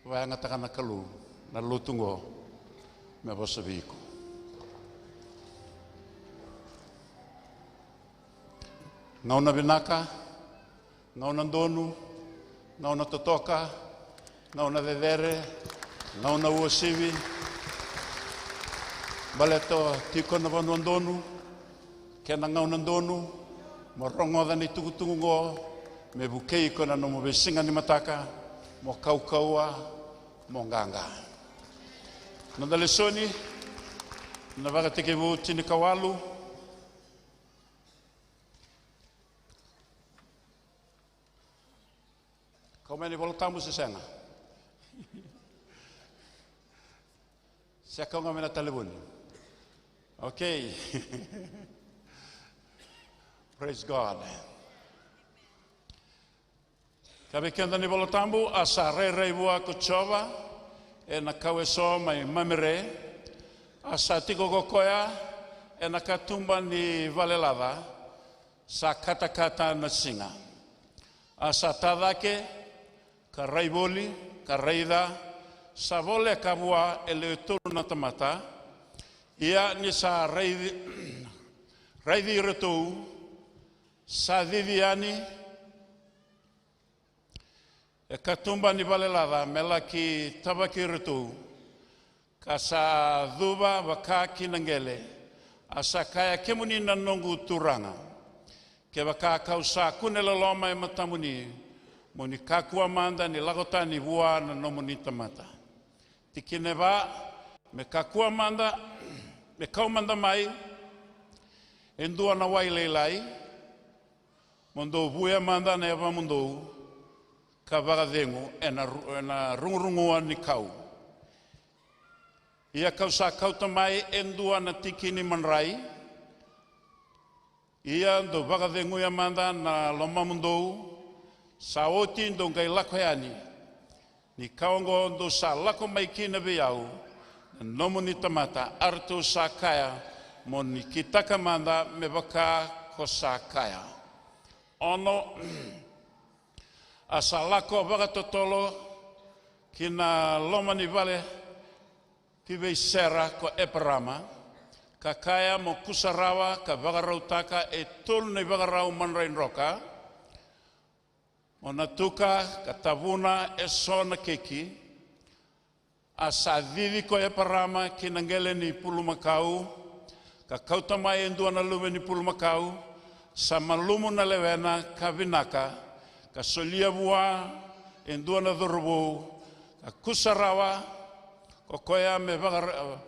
Vakayagataka na Kalou na lotu oqo me vosa vei iko. Gauna vinaka, gauna donu, gauna totoka, gauna cecere, gauna uasivi. Baleta tiko na vanua donu, kei na gauna donu, mo rogoca na itukutuku oqo, me vukei iko na nomu veisiga ni mataka, mo kaukauwa, mo qaqa. Noda lesoni, na Vakatekivu tinikawalu. Kau mai na iVola Tabu se sega? Se kau ga mai na talevoni? Okay. Praise God. Ka vei keda na iVola Tabu, a sa rairai vua ko Jiova ena kau eso mai Mamire, a sa tiko ko koya ena katuba ni vale laca, sa katakata na siga. A sa ta cake, ka rai voli, ka raica, sa voleka vua e lewe tolu na tamata. Ia ni sa raici, raici iratou, sa cici yani e katuba ni vale laca me laki tavaki iratou, ka sa cuva vaka ki na qele. A sa kaya, kemuni na noqu turaga, kevaka kau sa kune loloma e matamuni, mo ni kakua mada ni lako tani vua na nomuni tamata. Tikina e va, me kakua mada, me kau mada mai e dua na wai lailai, mo dou vuya mada na yavamudou ka vakacegu ena ru-, ena rugurugua ni kau. Ia kau sa kauta mai e dua na tiki ni madrai. Ia dou vakaceguya mada na lomamudou, sa oti dou qai lako yani. Ni ka oqo dou sa lako mai kina vei au na nomuni tamata, a ratou sa kaya, mo ni kitaka mada me vaka ko sa kaya. Ono, a sa lako vakatotolo ki na loma ni vale ki vei Sera ko Eparama, ka kaya, mo kusarawa ka vakarautaka e tolu na ivakarau madrai droka, mo na tuka ka tavuna eso na keki. A sa cici ko Eparama ki na qele ni pulumakau, ka kauta mai e dua na luve ni pulumakau, sa malumu na lewena ka vinaka, ka solia vua e dua na cauravou, ka kusarawa ko koya me vakara-,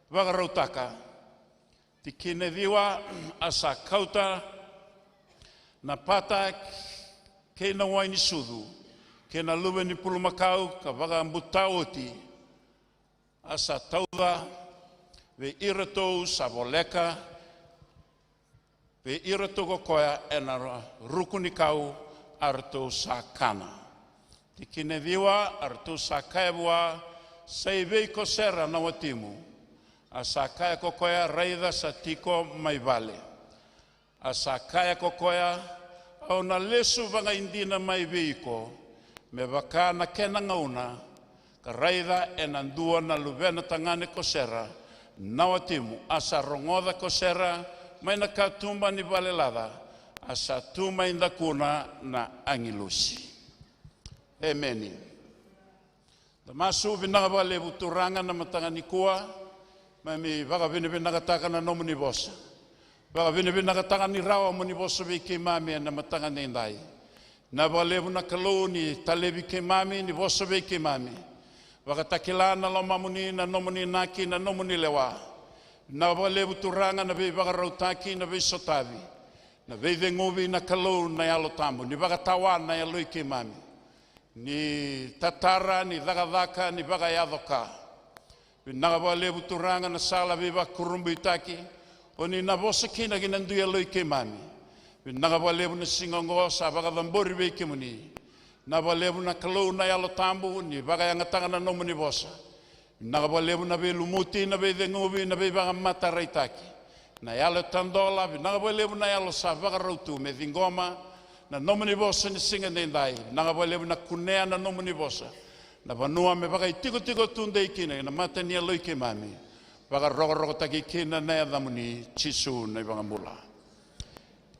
vakarautaka. Tikina e ciwa, a sa kauta na pata kei na wai ni sucu kei na luve ni pulumakau ka vakabuta oti. A sa tauca vei iratou sa voleka vei iratou ko koya ena ruku ni kau, a ratou sa kana. Tikina e ciwa, a ratou sa kaya vua, sa i vei ko Sera na watimu? A sa kaya ko koya, raica sa tiko mai vale. A sa kaya ko koya, au na lesu vakaidina mai vei iko me vaka na kena gauna, ka raica ena dua na luvena tagane ko Sera na watimu. A sa rogoca ko Sera mai na katuba ni vale laca, a sa tu mai dakuna na agilosi. Emeni. Da masu. Vinaka vakalevu Turaga na mataka nikua, mai mi vakavinavinakataka na nomuni vosa. Vakavinavinakataka ni rawa mo ni vosa vei keimami ena mataka edaidai. Vinaka vakalevu na Kalou ni talevi keimami, ni vosa vei keimami. Vakatakila na lomamuni, na nomuni inaki, na nomuni lewa. Vinaka vakalevu Turaga na veivakarautaki, na veisotavi, na veiceguvi na Kalou na Yalo Tabu, ni vakatawa na yalo i keimami. Ni tatara, ni cakacaka, ni vakayaco ka. Vinaka vakalevu Turaga na sala veivakurabuitaki o ni na vosa kina ki na dui yalo i keimami. Vinaka vakalevu na siga oqo sa vakacabori vei kemuni. Vinaka vakalevu na Kalou na Yalo Tabu ni vakayagataka na nomuni vosa. Vinaka vakalevu na veilumuti, na veiceguvi, na veivakamataraitaki. Na yalo e tadola, vinaka vakalevu na yalo sa vakarau tu me ciqoma na nomuni vosa ni siga edaidai. Vinaka vakalevu na kunea na nomuni vosa. na vanua me vakaitikotiko tudei kina ena mata ni yaloi keimami, vakarokorokotaki kina na yacamuni, Jisu na iVakabula.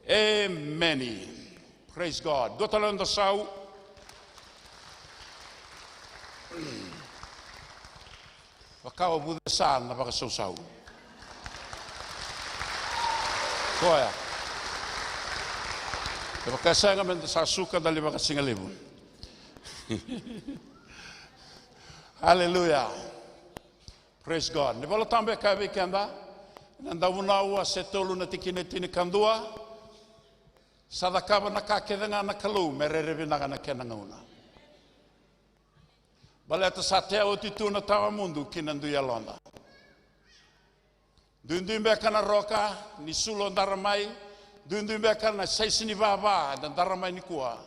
Emeni. Praise God. Dua tale na dasau. Vaka o vucesa na vakasausau. Koya. E vakasega me da sa suka dali vakasigalevu. Hallelujah. Praise God. Ni Vola Tabu e kaya vei keda, na Dauvunau wase tolu na tikina e tinikadua, sa cakava na ka kece ga na Kalou me rere vinaka na kena gauna. Baleta sa tea oti tu na tawa mudu ki na dui yaloda. Duidui beka na roka ni sulu o dara mai, duidui beka na saisi ni vava eda dara mai nikua.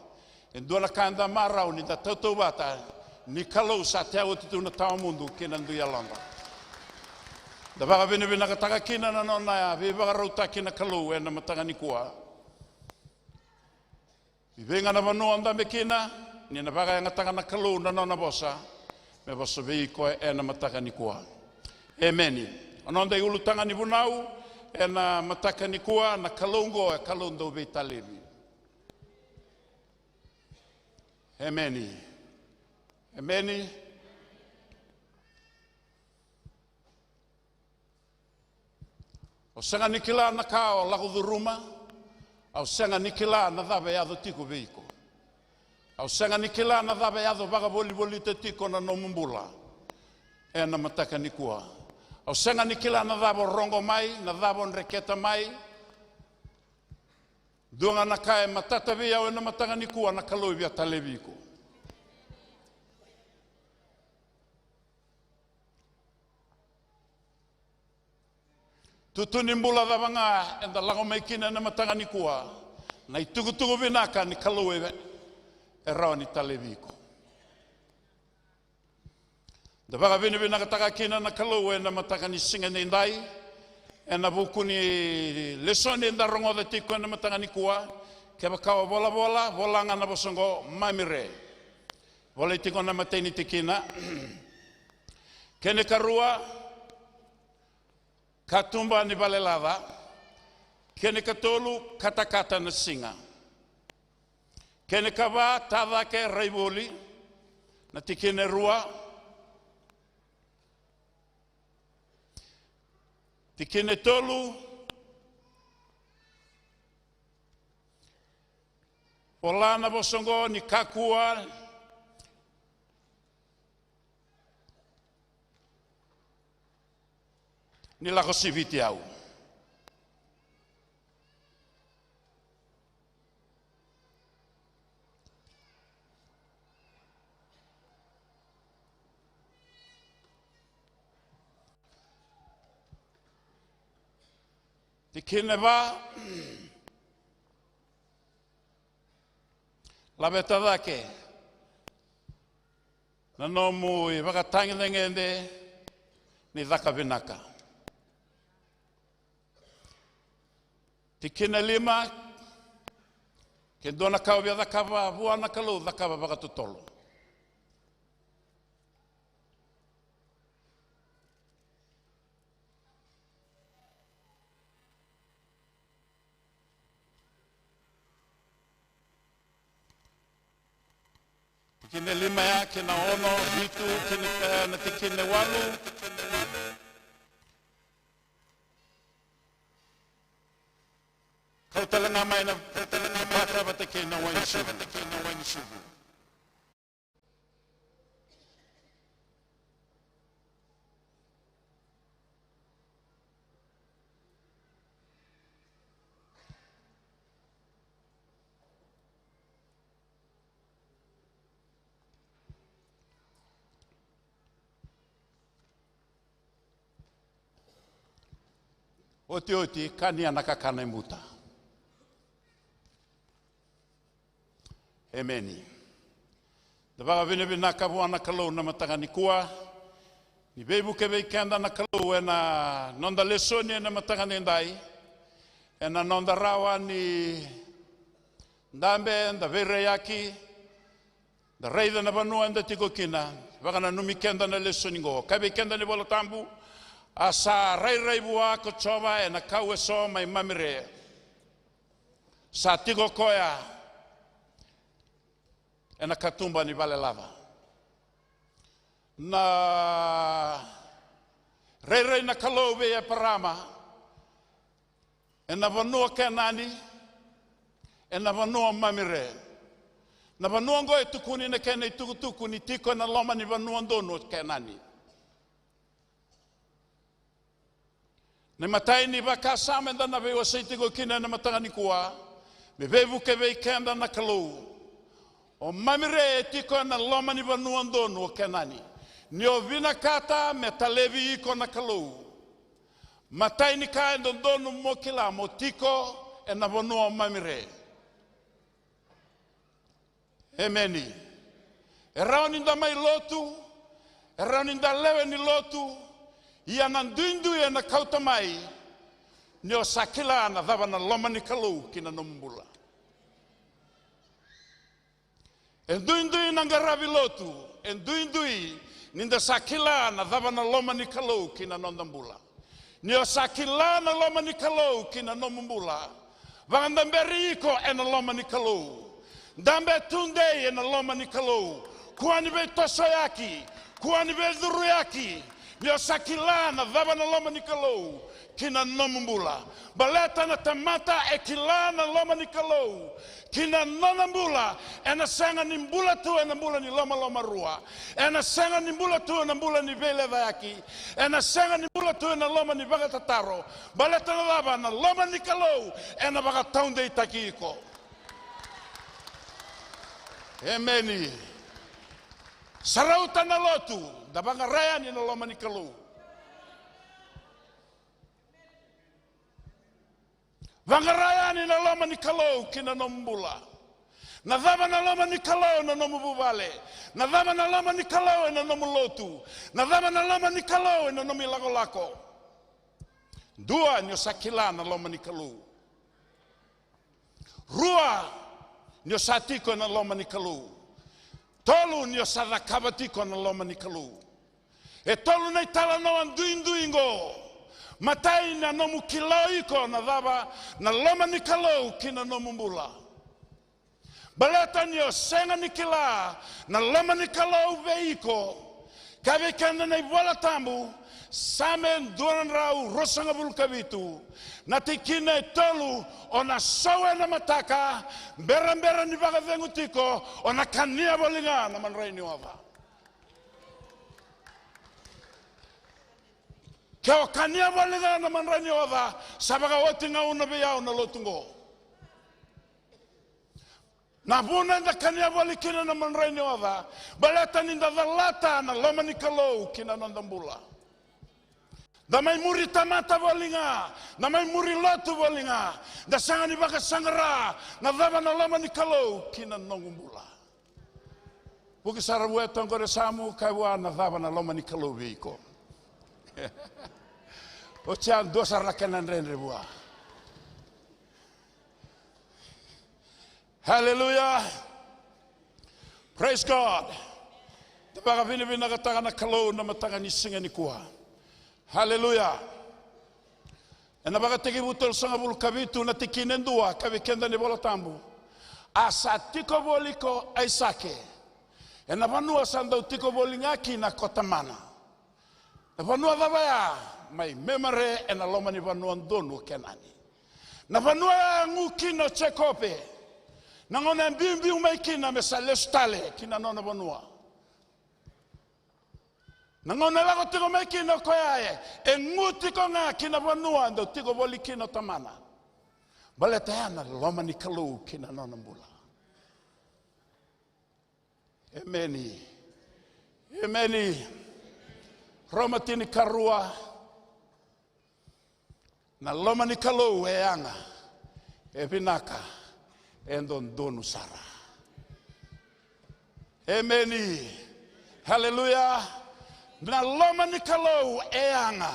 E dua na ka eda marau ni da tautauvata, ni Kalou sa tea oti tu na tawa mudu ki na dui yaloda. Da vakavinavinakataka kina na nona veivakarautaki na Kalou ena mataka nikua. I vei ga na vanua o dabe kina, ni na vakayagataka na Kalou na nona vosa me vosa vei iko ena mataka nikua. Emeni. A noda iulutaga ni vunau ena mataka nikua, na Kalou oqo e Kalou dau veitalevi. Emeni. Emeni. O sega ni kila na ka o lako curuma. Au sega ni kila na cava e yaco tiko vei iko. Au sega ni kila na cava e yaco vakavolivolita tiko na nomu bula ena mataka nikua. Au sega ni kila na cava o rogo mai, na cava o dreketa mai. Dua ga na ka e matata vei au ena mataka nikua, na Kalou e via talevi iko. Tutu ni bula cava ga eda lako mai kina ena mataka nikua, na itukutuku vinaka ni Kalou e, e rawa ni talevi iko. Da vakavinavinakataka kina na Kalou ena mataka ni siga nidai, ena vuku ni lesoni eda rogoca tiko ena mataka nikua. Kevaka o volavola, vola ga na vosa oqo, Mamire. Volai tiko na imatai ni tikina. Kena ikarua, katuba ni valelaca. Kena ikatolu, katakata na siga. Kena ikava, ta cake, rai voli. Na tikina e rua. Tikina e tolu. Vola na vosa oqo ni kakua ni lako siviti au. Tikina e va. Laveta cake na nomu ivakatagedegede ni caka vinaka. Tikina e lima. Ke dua na ka o via cakava vua na Kalou, cakava vakatotolo. Tikina e lima ya, kei na ono, vitu, kei na, na tikina e walu. Kau tale ga mai na vata vata kei na wainisucu. Otioti, kania na kakana e buta. Emeni. Da vakavinavinaka vua na Kalou na mataka nikua. Ni veivuke vei keda na Kalou ena noda lesoni ena mataka nidai. Ena noda rawa ni dabe, da veiraiyaki, da raica na vanua eda tiko kina. Vakananumi keda na lesoni qo. Kaya vei keda na iVola Tabu, a sa rairai vua ko Jiova ena kau eso mai Mamire. Sa tiko koya ena katuba ni vale laca. Na rairai na Kalou vei Eparama ena vanua Kenani, ena vanua Mamire. Na vanua oqo e tukuni na kena itukutuku ni tiko ena loma ni vanua donu o Kenani. Na imatai ni vakasama eda na veiwasei tiko kina ena mataka nikua, me veivuke vei keda na Kalou. O Mamire e tiko ena loma ni vanua donu o Kenani. Ni o vinakata me talevi iko na Kalou, matai ni ka e dodonu mo kila mo tiko ena vanua o Mamire. Emeni. E rawa ni da mai lotu, e rawa ni da lewe ni lotu, ia na duidui ena kauta mai ni o sa kila na cava na loma ni Kalou ki na nomu bula. E duidui na qaravi lotu, e duidui ni da sa kila na cava na loma ni Kalou ki na noda bula. Ni o sa kila na loma ni Kalou ki na nomu bula, vakadaberi iko ena loma ni Kalou. Dabe tudei ena loma ni Kalou. Kua ni veitosoyaki, kua ni veicuruyaki. Ni o sa kila na cava na loma ni Kalou ki na nomu bula. Baleta na tamata e kila na loma ni Kalou ki na nona bula, ena sega ni bula tu ena bula ni lomalomarua. Ena sega ni bula tu ena bula ni veilecayaki. Ena sega ni bula tu ena loma ni vakatataro. Baleta na cava? Na loma ni Kalou ena vakataudeitaki iko. Emeni. Sa rauta na lotu, da vaqara yani na loma ni Kalou. Vaqara yani na loma ni Kalou ki na nomu bula. Na cava na loma ni Kalou ena nomu vuvale? Na cava na loma ni Kalou ena nomu lotu? Na cava na loma ni Kalou ena nomu ilakolako? Dua, ni o sa kila na loma ni Kalou. Rua, ni o sa tiko ena loma ni Kalou. Tolu, ni o sa cakava tiko na loma ni Kalou. E tolu na italanoa duidui qo. Matai, na nomu kila o iko na cava na loma ni Kalou ki na nomu bula. Baleta ni o sega ni kila na loma ni Kalou vei iko. Kaya vei keda na iVola Tabu, Same dua na drau ruasagavulu ka vitu, na tikina e tolu, o na sau ena mataka, berabera ni vakacegu tiko, o na kania voli ga na madrai ni oca. Ke o kania voli ga na madrai ni oca, sa vakaoti gauna vei au na lotu qo. Na vuna eda kania voli kina na madrai ni oca, baleta ni da calata na loma ni Kalou ki na noda bula. Da mai muri tamata voli ga, da mai muri lotu voli ga, da sega ni vakasaqara na cava na loma ni Kalou ki na noqu bula. Vuki sara vua e toqori yasamu, kaya vua na cava na loma ni Kalou vei iko. Oti ya dua sara na kena dredre vua. Hallelujah. Praise God. Da vakavinavinakataka na Kalou na mataka ni siga nikua. Hallelujah. Ena Vakatekivu tolusagavulu ka vitu na tikina e dua, kaya vei keda na iVola Tabu, a sa tiko voli ko Aisake ena vanua sa dau tiko voli ga kina ko tamana. Na vanua cava ya? Mai Memare, ena loma ni vanua donu o Kenani. Na vanua ya e gu kina o Jekope. Na gauna e biubiu mai kina me sa lesu tale ki na nona vanua. Na gauna e lako tiko mai kina o koya, e, e gu tiko ga ki na vanua e dau tiko voli kina o tamana. Baleta ya na loma ni Kalou ki na nona bula. Emeni. Emeni. Roma tinikarua. Na loma ni Kalou e yaga, e vinaka, e dodonu sara. Emeni. Haleluya. Na loma ni Kalou e yaga.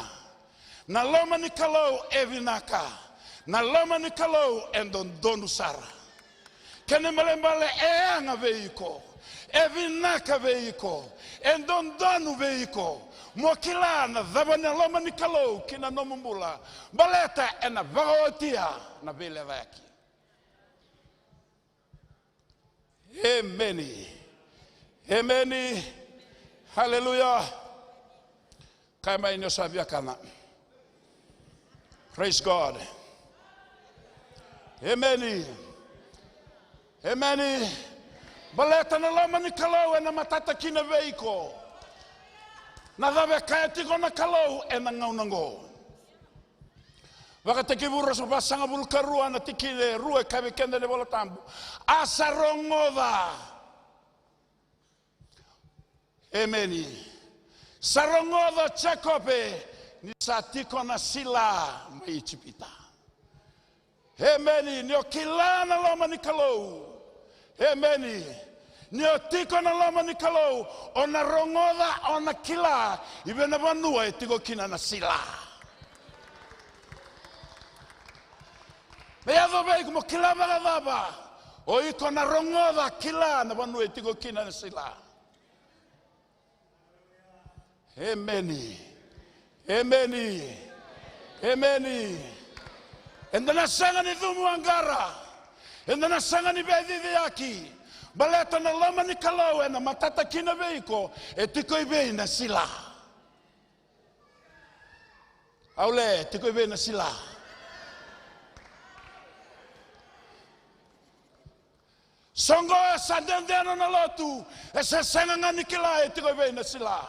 Na loma ni Kalou e vinaka. Na loma ni Kalou e dodonu sara. Kena ibalebale e yaga vei iko. E vinaka vei iko, e dodonu vei iko mo kila na cava na loma ni Kalou ki na nomu bula, baleta ena vakaotia na veilecayaki. Emeni. Emeni. Haleluya. Kaya mai ni o sa via kana. Praise God. Emeni. Emeni. Baleta na loma ni Kalou ena matata kina vei iko na cava e kaya tiko na Kalou ena gauna oqo. Vakatekivu ruasagavulu, vasagavulu ka rua na tikina e rua e kaya vei keda na iVola Tabu: A sa rogoca. Emeni. Sa rogoca o Jekope ni sa tiko na sila mai Ijipita. Emeni. Ni o kila na loma ni Kalou. Emeni. Ni o tiko na loma ni Kalou, o na rogoca, o na kila i vei na vanua e tiko kina na sila. Me yaco vei iko mo kila vakacava, o iko na rogoca, kila na vanua e tiko kina na sila. Emeni. Emeni. Emeni. Eda na sega ni cumu aqara. Eda na sega ni veiciciyaki. Baleta na loma ni Kalou ena matata kina vei iko, e tiko i vei na sila. Aule, e tiko i vei na sila. Soqo e sa dede na lotu, e se sega ga ni kila e tiko i vei na sila.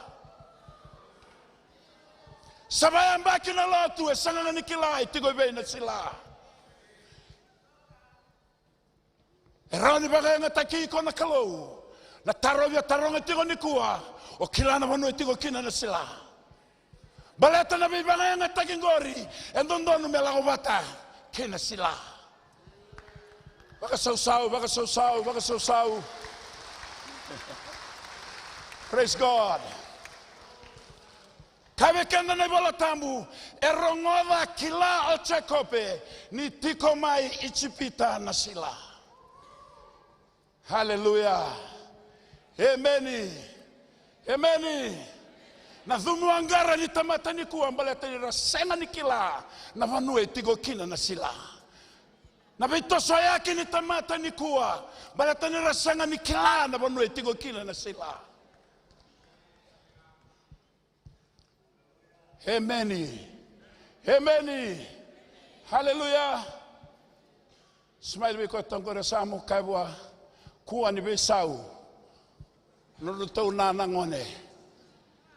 Sa vayabaki na lotu, e sega ga ni kila e tiko i vei na sila. E rawa ni vakayagataki iko na Kalou. Na taro via taroga tiko nikua, o kila na vanua e tiko kina na sila. Baleta na veivakayagataki qori e dodonu me lako vata kei na sila. Vakasausau, vakasausau, vakasausau. Praise God. Kaya vei keda na iVola Tabu, e rogoca, kila o Jekope ni tiko mai Ijipita na sila. Haleluya. Emeni. Emeni. Na cumu aqara ni tamata nikua baleta ni ra sega ni kila na vanua e tiko kina na sila. Na veitosoyaki ni tamata nikua baleta ni ra sega ni kila na vanua e tiko kina na sila. Emeni. Emeni. Haleluya. Smile vei koya toqori sa mo kaya vua, kua ni veisau na nodratou na, na gone.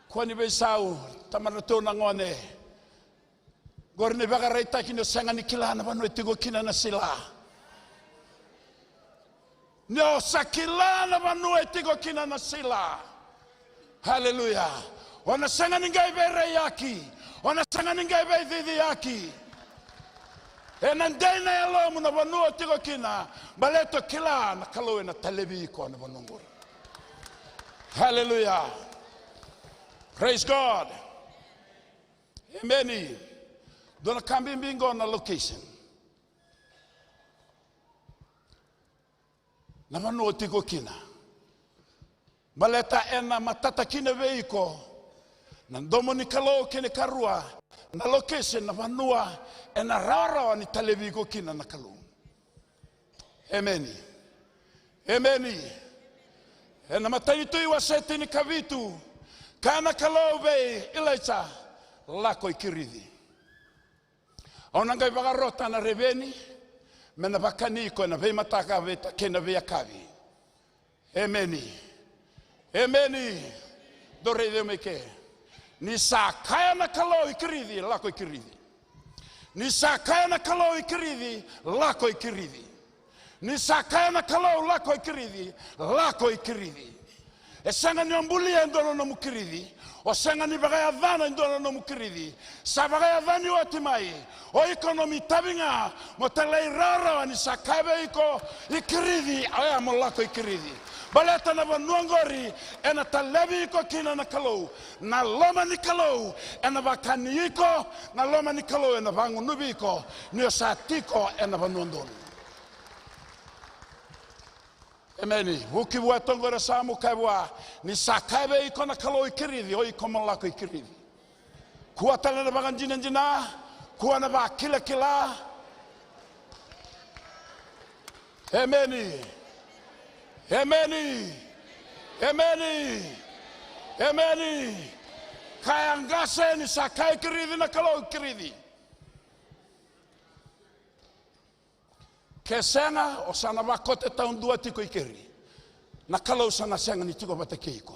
Kua ni veisau tamadratou na gone. Qori na ivakaraitaki ni o sega ni kila na vanua e tiko kina na sila. Ni o sa kila na vanua e tiko kina na sila. Haleluya. O na sega ni qai veiraiyaki. O na sega ni qai veiciciyaki. Ena dei na yalomu na vanua o tiko kina, baleta o kila na Kalou ena talevi iko na vanua qori. Haleluya. Praise God. Emeni. Dua na ka bibi qo na location. Na vanua o tiko kina. Baleta ena matata kina vei iko na domo ni Kalou, kena ikarua, na location, na vanua ena rawarawa ni talevi iko kina na Kalou. Emeni. Emeni. Ena Matai ni Tui wase tinikavitu, kaya na Kalou vei Ilaija, lako i Kirici. Au na qai vakarota na reveni me na vakani iko ena veimataka vei, kei na veiyakavi. Emeni. Emeni. Dou raici au mai ke. Ni sa kaya na Kalou i Kirici, lako i Kirici. Ni sa kaya na Kalou i Kirici, lako i Kirici. Ni sa kaya na Kalou lako i Kirici, lako i Kirici. E sega ni o bulia e dua na nomu kirici. O sega ni vakayacana e dua na nomu kirici. Sa vakayacani oti mai. O iko nomu itavi ga mo talairawarawa ni sa kaya vei iko i Kirici, oya mo lako i Kirici. Baleta na vanua qori ena talevi iko kina na Kalou. Na loma ni Kalou ena vakani iko. Na loma ni Kalou ena vagunuvi iko ni o sa tiko ena vanua donu. Emeni. Vuki vua e toqo era sa mu kaya vua, ni sa kaya vei iko na Kalou i Kirici, o iko mo lako i Kirici. Kua tale na vakadinadina, kua na vakilakila. Emeni. Emeni. Emeni. Emeni. Kaya qase ni sa kaya i Kirici na Kalou i Kirici. Ke sega, o sa na vakote taudua tiko i keri. Na Kalou sa na sega ni tiko vata kei iko.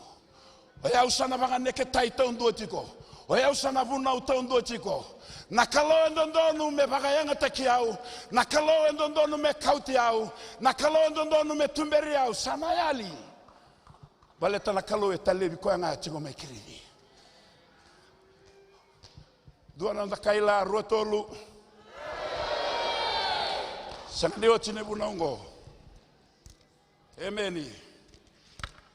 O yau sa na vakaneketai taudua tiko. O yau sa na vunau taudua tiko. Na Kalou e dodonu me vakayagataki au. Na Kalou e dodonu me kauti au. Na Kalou e dodonu me tuberi au. Sa na yali. Baleta na Kalou e talevi koya ga tiko mai Kirici. Dua na noda kaila, rua, tolu. Sega ni oti na vunau oqo. Emeni.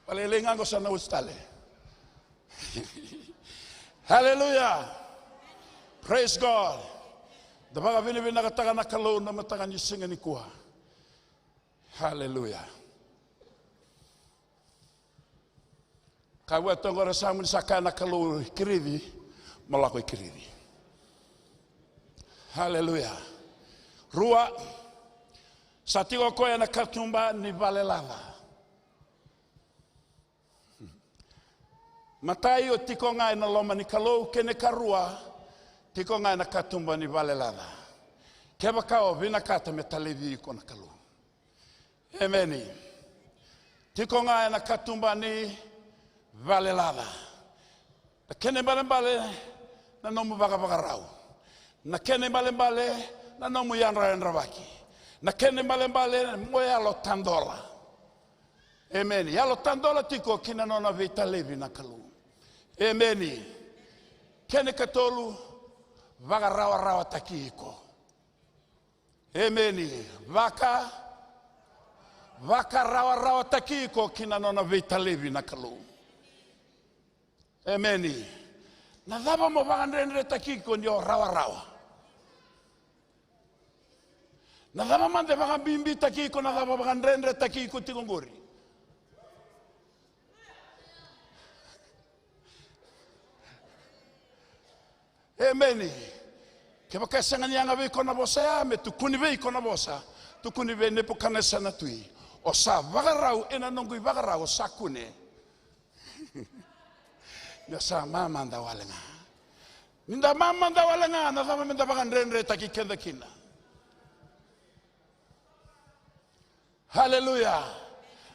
Valailai ga oqo sa na oti tale. Haleluya. Praise God. Da vakavinavinakataka na Kalou na mataka ni siga nikua. Haleluya. Kaya vua e toqo era sa mu ni sa kaya na Kalou i Kirici, mo lako i Kirici. Haleluya. Rua, sa tiko o koya ena katuba ni valelaca. Matai, o tiko ga ena loma ni Kalou, kena ikarua, tiko ga ena katuba ni valelaca. Kevaka o vinakata me talevi iko na Kalou. Emeni. Tiko ga ena katuba ni valelaca. Na kena ibalebale na nomu vakavakarau. Na kena ibalebale na nomu yadrayadravaki. Na kena ibalebale mo yalo tadola. Emeni. Yalo tadola tiko ki na nona veitalevi na Kalou. Emeni. Kena ikatolu, vakarawarawataki iko. Emeni. Vaka, vakarawarawataki iko ki na nona veitalevi na Kalou. Emeni. Na cava mo vakadredretaki iko ni o rawarawa? Na cava mada e vakabibitaki iko, na cava vakadredretaki iko tiko qori? Emeni. Kevaka e sega ni yaga vei iko na vosa ya, me tukuni vei iko na vosa, tukuni vei Nepukanesa na tui. O sa vakarau ena noqu ivakarau, o sa kune. Ni o sa mamada wale ga. Ni da mamada wale ga, na cava me da vakadredretaki keda kina? Haleluya.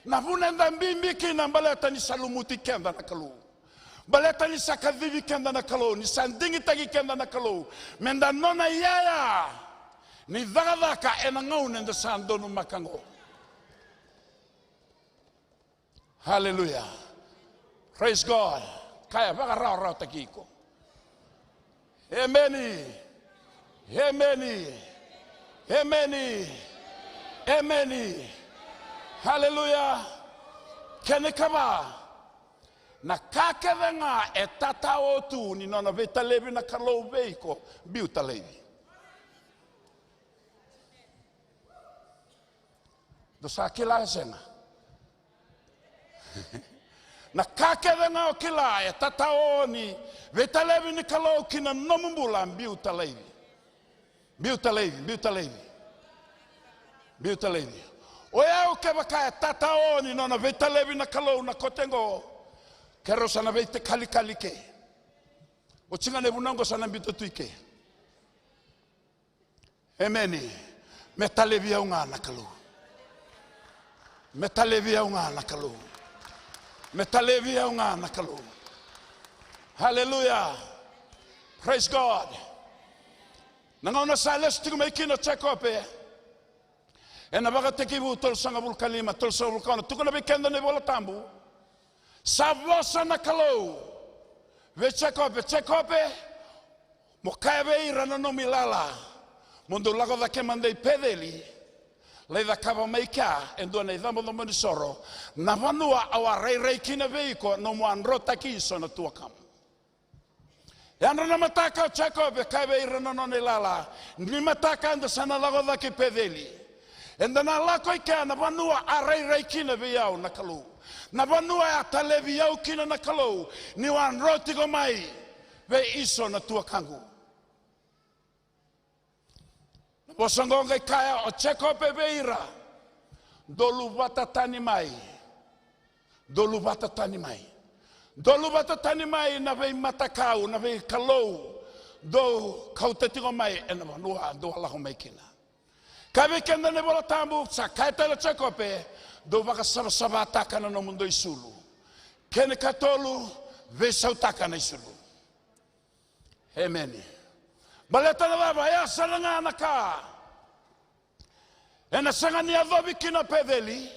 Na vuna eda bibi kina baleta ni sa lumuti keda na Kalou. Baleta ni sa kacivi keda na Kalou, ni sa digitaki keda na Kalou. Me da nona iyaya ni cakacaka ena gauna eda sa donumaka oqo. Haleluya. Praise God. Kaya vakarawarawataki iko. Emeni. Emeni. Emeni. Emeni. Haleluya. Kena ikava. Na ka kece ga e tatao tu ni nona veitalevi na Kalou vei iko, biuta laivi. Dou sa kila e sega? Na ka kece ga o kila e tatao ni veitalevi ni Kalou ki na nomu bula, biuta laivi. Biuta laivi, biuta laivi. Biuta laivi. O yau kevaka e tatao ni nona veitalevi na Kalou na kote oqo, keirau sa na veitakalikali ke. Oti ga na ivunau oqo sa na biuta tu i ke. Emeni. Me talevi au ga na Kalou. Me talevi au ga na Kalou. Me talevi au ga na Kalou. Haleluya. Praise God. Na gauna sa lesu tiko mai kina o Jekope, ena Vakatekivu tolusagavulu ka lima, tolusagavulu ka ono, tukuna vei keda na iVola Tabu. Sa vosa na Kalou vei Jekope, Jekope, mo kaya vei ira na nomu ilala, mo dou lako cake mada i Peceli, lai cakava mai kea e dua na icabocabo ni soro, na vanua au a rairai kina vei iko, nomu a drotaki eso na tuakamu. Yadra na mataka o Jekope, kaya vei ira na nona ilala, ni mataka eda sa na lako cake i Peceli. Eda na lako i kea na vanua a rairai kina vei au na Kalou, na vanua a talevi au kina na Kalou, niu a dro tiko mai vei Iso na tuakaqu. Na vosa oqo qai kaya o Jekope vei ira, dou luvata tani mai. Dou luvata tani mai. Dou luvata tani mai na veimatakau, na veikalou dou kauta tiko mai ena vanua dou a lako mai kina. Kaya vei keda na iVola Tabu, sa kaya tale o Jekope, dou vakasavasavataka na nomudou isulu. Kena ikatolu, veisautaka na isulu. Emeni. Baleta na cava? Ya sara ga na ka ena sega ni yacovi kina o Peceli.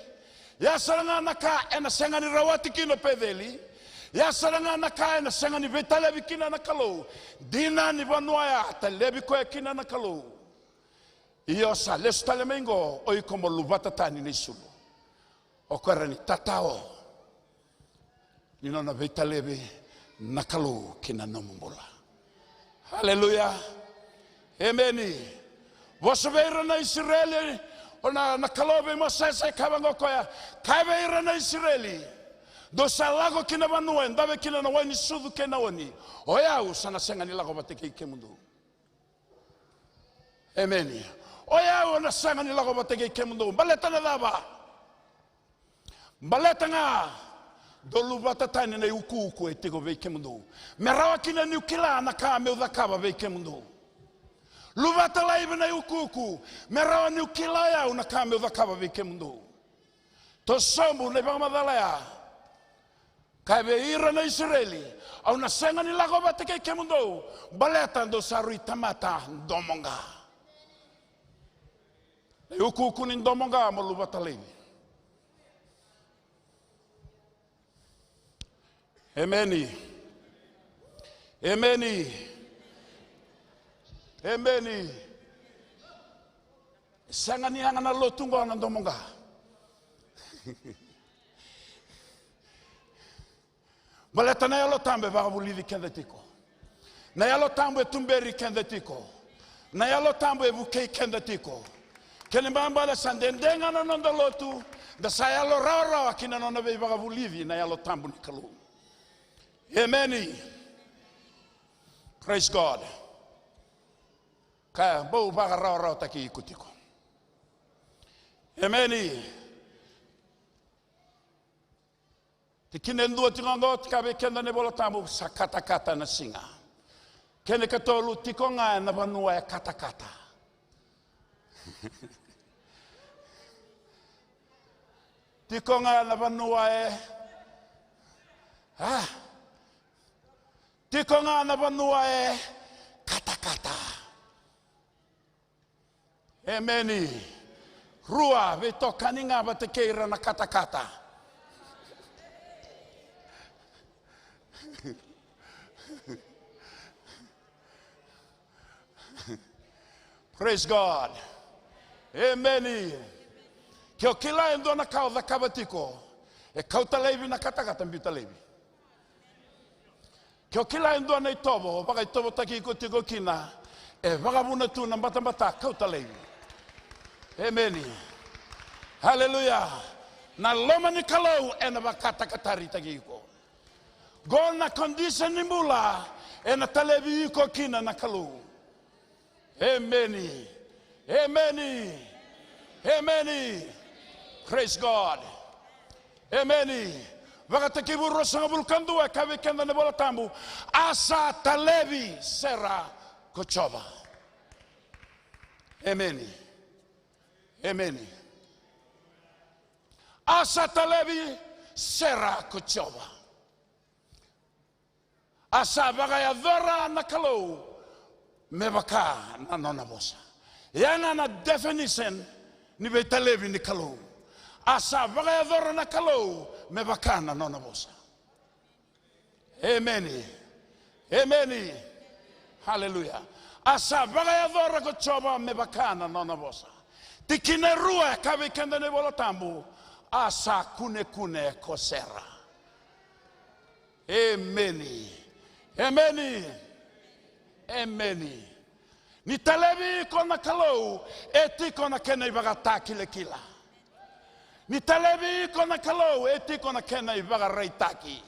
Ya sara ga na ka ena sega ni rawati kina o Peceli. Ya sara ga na ka ena sega ni veitalevi kina na Kalou. Dina ni vanua ya a talevi koya kina na Kalou. Io, sa lesu tale mai qo, o iko mo luvata tani na isulu. O koya era ni tatao ni nona veitalevi na Kalou ki na nomu bula. Aleluya. Emeni. Vosa vei ira na Isireli, o na, na Kalou vei Mosese, kaya vaqo o koya, kaya vei ira na Isireli, dou sa lako ki na vanua e dave kina na wai ni sucu kei na oni. O yau sa na sega ni lako vata kei kemudou. Emeni. O yau na sega ni lako vata kei kemudou. Baleta na cava? Baleta ga dou luvata tani na iukuuku e tiko vei kemudou, me rawa kina niu kila na ka meu cakava vei kemudou. Luvata laivi na iukuuku, me rawa niu kila o yau na ka meu cakava vei kemudou. Toso sobu na ivakamacala ya. Kaya vei ira na Isireli, au na sega ni lako vata kei kemudou, baleta dou sa rui tamata domoqa. Na iukuuku ni domoqa mo luvata laivi. Emeni. Emeni. Emeni. Sega ni yaga na lotu qo na domoqa. Baleta na Yalo Tabu e vakavulici keda tiko. Na Yalo Tabu e tuberi keda tiko. Na Yalo Tabu e vukei keda tiko. Kena ibalebale sa dede ga na noda lotu, da sa yalo rawarawa ki na nona veivakavulici na Yalo Tabu ni Kalou. Emeni. Praise God. Kaya, bau vakarawarawataki iko tiko. Emeni. Tikina e dua tiko qo, kaya vei keda na iVola Tabu, sa katakata na siga. Kena ikatolu, tiko ga ena vanua e katakata. Tiko ga ena vanua e, ah, tiko ga ena vanua e katakata. Emeni. Rua, veitokani ga vata kei ira na katakata. Praise God. Emeni. Ke o kila e dua na ka o cakava tiko e kauta laivi na katakata, biuta laivi. Ke o kila e dua na itovo o vakaitovotaki iko tiko kina, e vakavuna tu na batabata, kauta laivi. Emeni. Aleluya. Na loma ni Kalou ena vakatakataraki iko. Qo na condition ni bula ena talevi iko kina na Kalou. Emeni. Emeni. Emeni. Praise God. Emeni. Vakatekivu ruasagavulu ka dua e kaya vei keda na iVola Tabu, a sa talevi Sera ko Jiova. Emeni. Emeni. A sa talevi Sera ko Jiova. A sa vakayacora na Kalou me vaka na nona vosa. Ya ga na definition ni veitalevi ni Kalou. A sa vakayacora na Kalou me vaka na nona vosa. Emeni. Emeni. Haleluya. A sa vakayacora ko Jiova me vaka na nona vosa. Tikina e rua e kaya vei keda na iVola Tabu, a sa kunekune ko Sera. Emeni. Emeni. Emeni. Ni talevi iko na Kalou, e tiko na kena ivakatakilakila. Ni talevi iko na Kalou, e tiko na kena ivakaraitaki.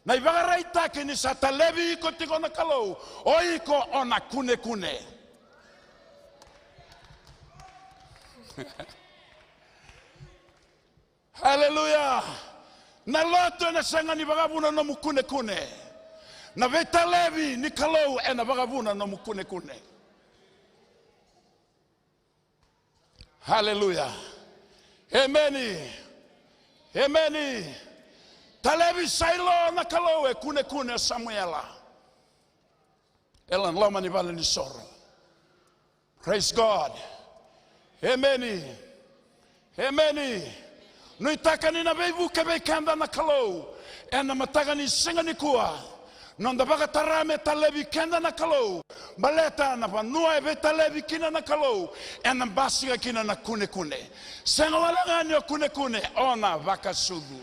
Na ivakaraitaki ni sa talevi iko tiko na Kalou, o iko o na kunekune. Haleluya. Na lotu ena sega ni vakavuna nomu kunekune. Na veitalevi ni Kalou ena vakavuna nomu kunekune. Haleluya. Emeni. Emeni. Talevi Sailo na Kalou e kunekune o Samuela. E loma ni vale ni soro. Praise God. Emeni. Emeni. Nuitaka ni na veivuke vei keda na Kalou ena mataka ni siga nikua. Noda vakatara me talevi keda na Kalou. Baleta na vanua e veitalevi kina na Kalou, ena basika kina na kunekune. Sega wale ga ni o kunekune, o na vakasucu.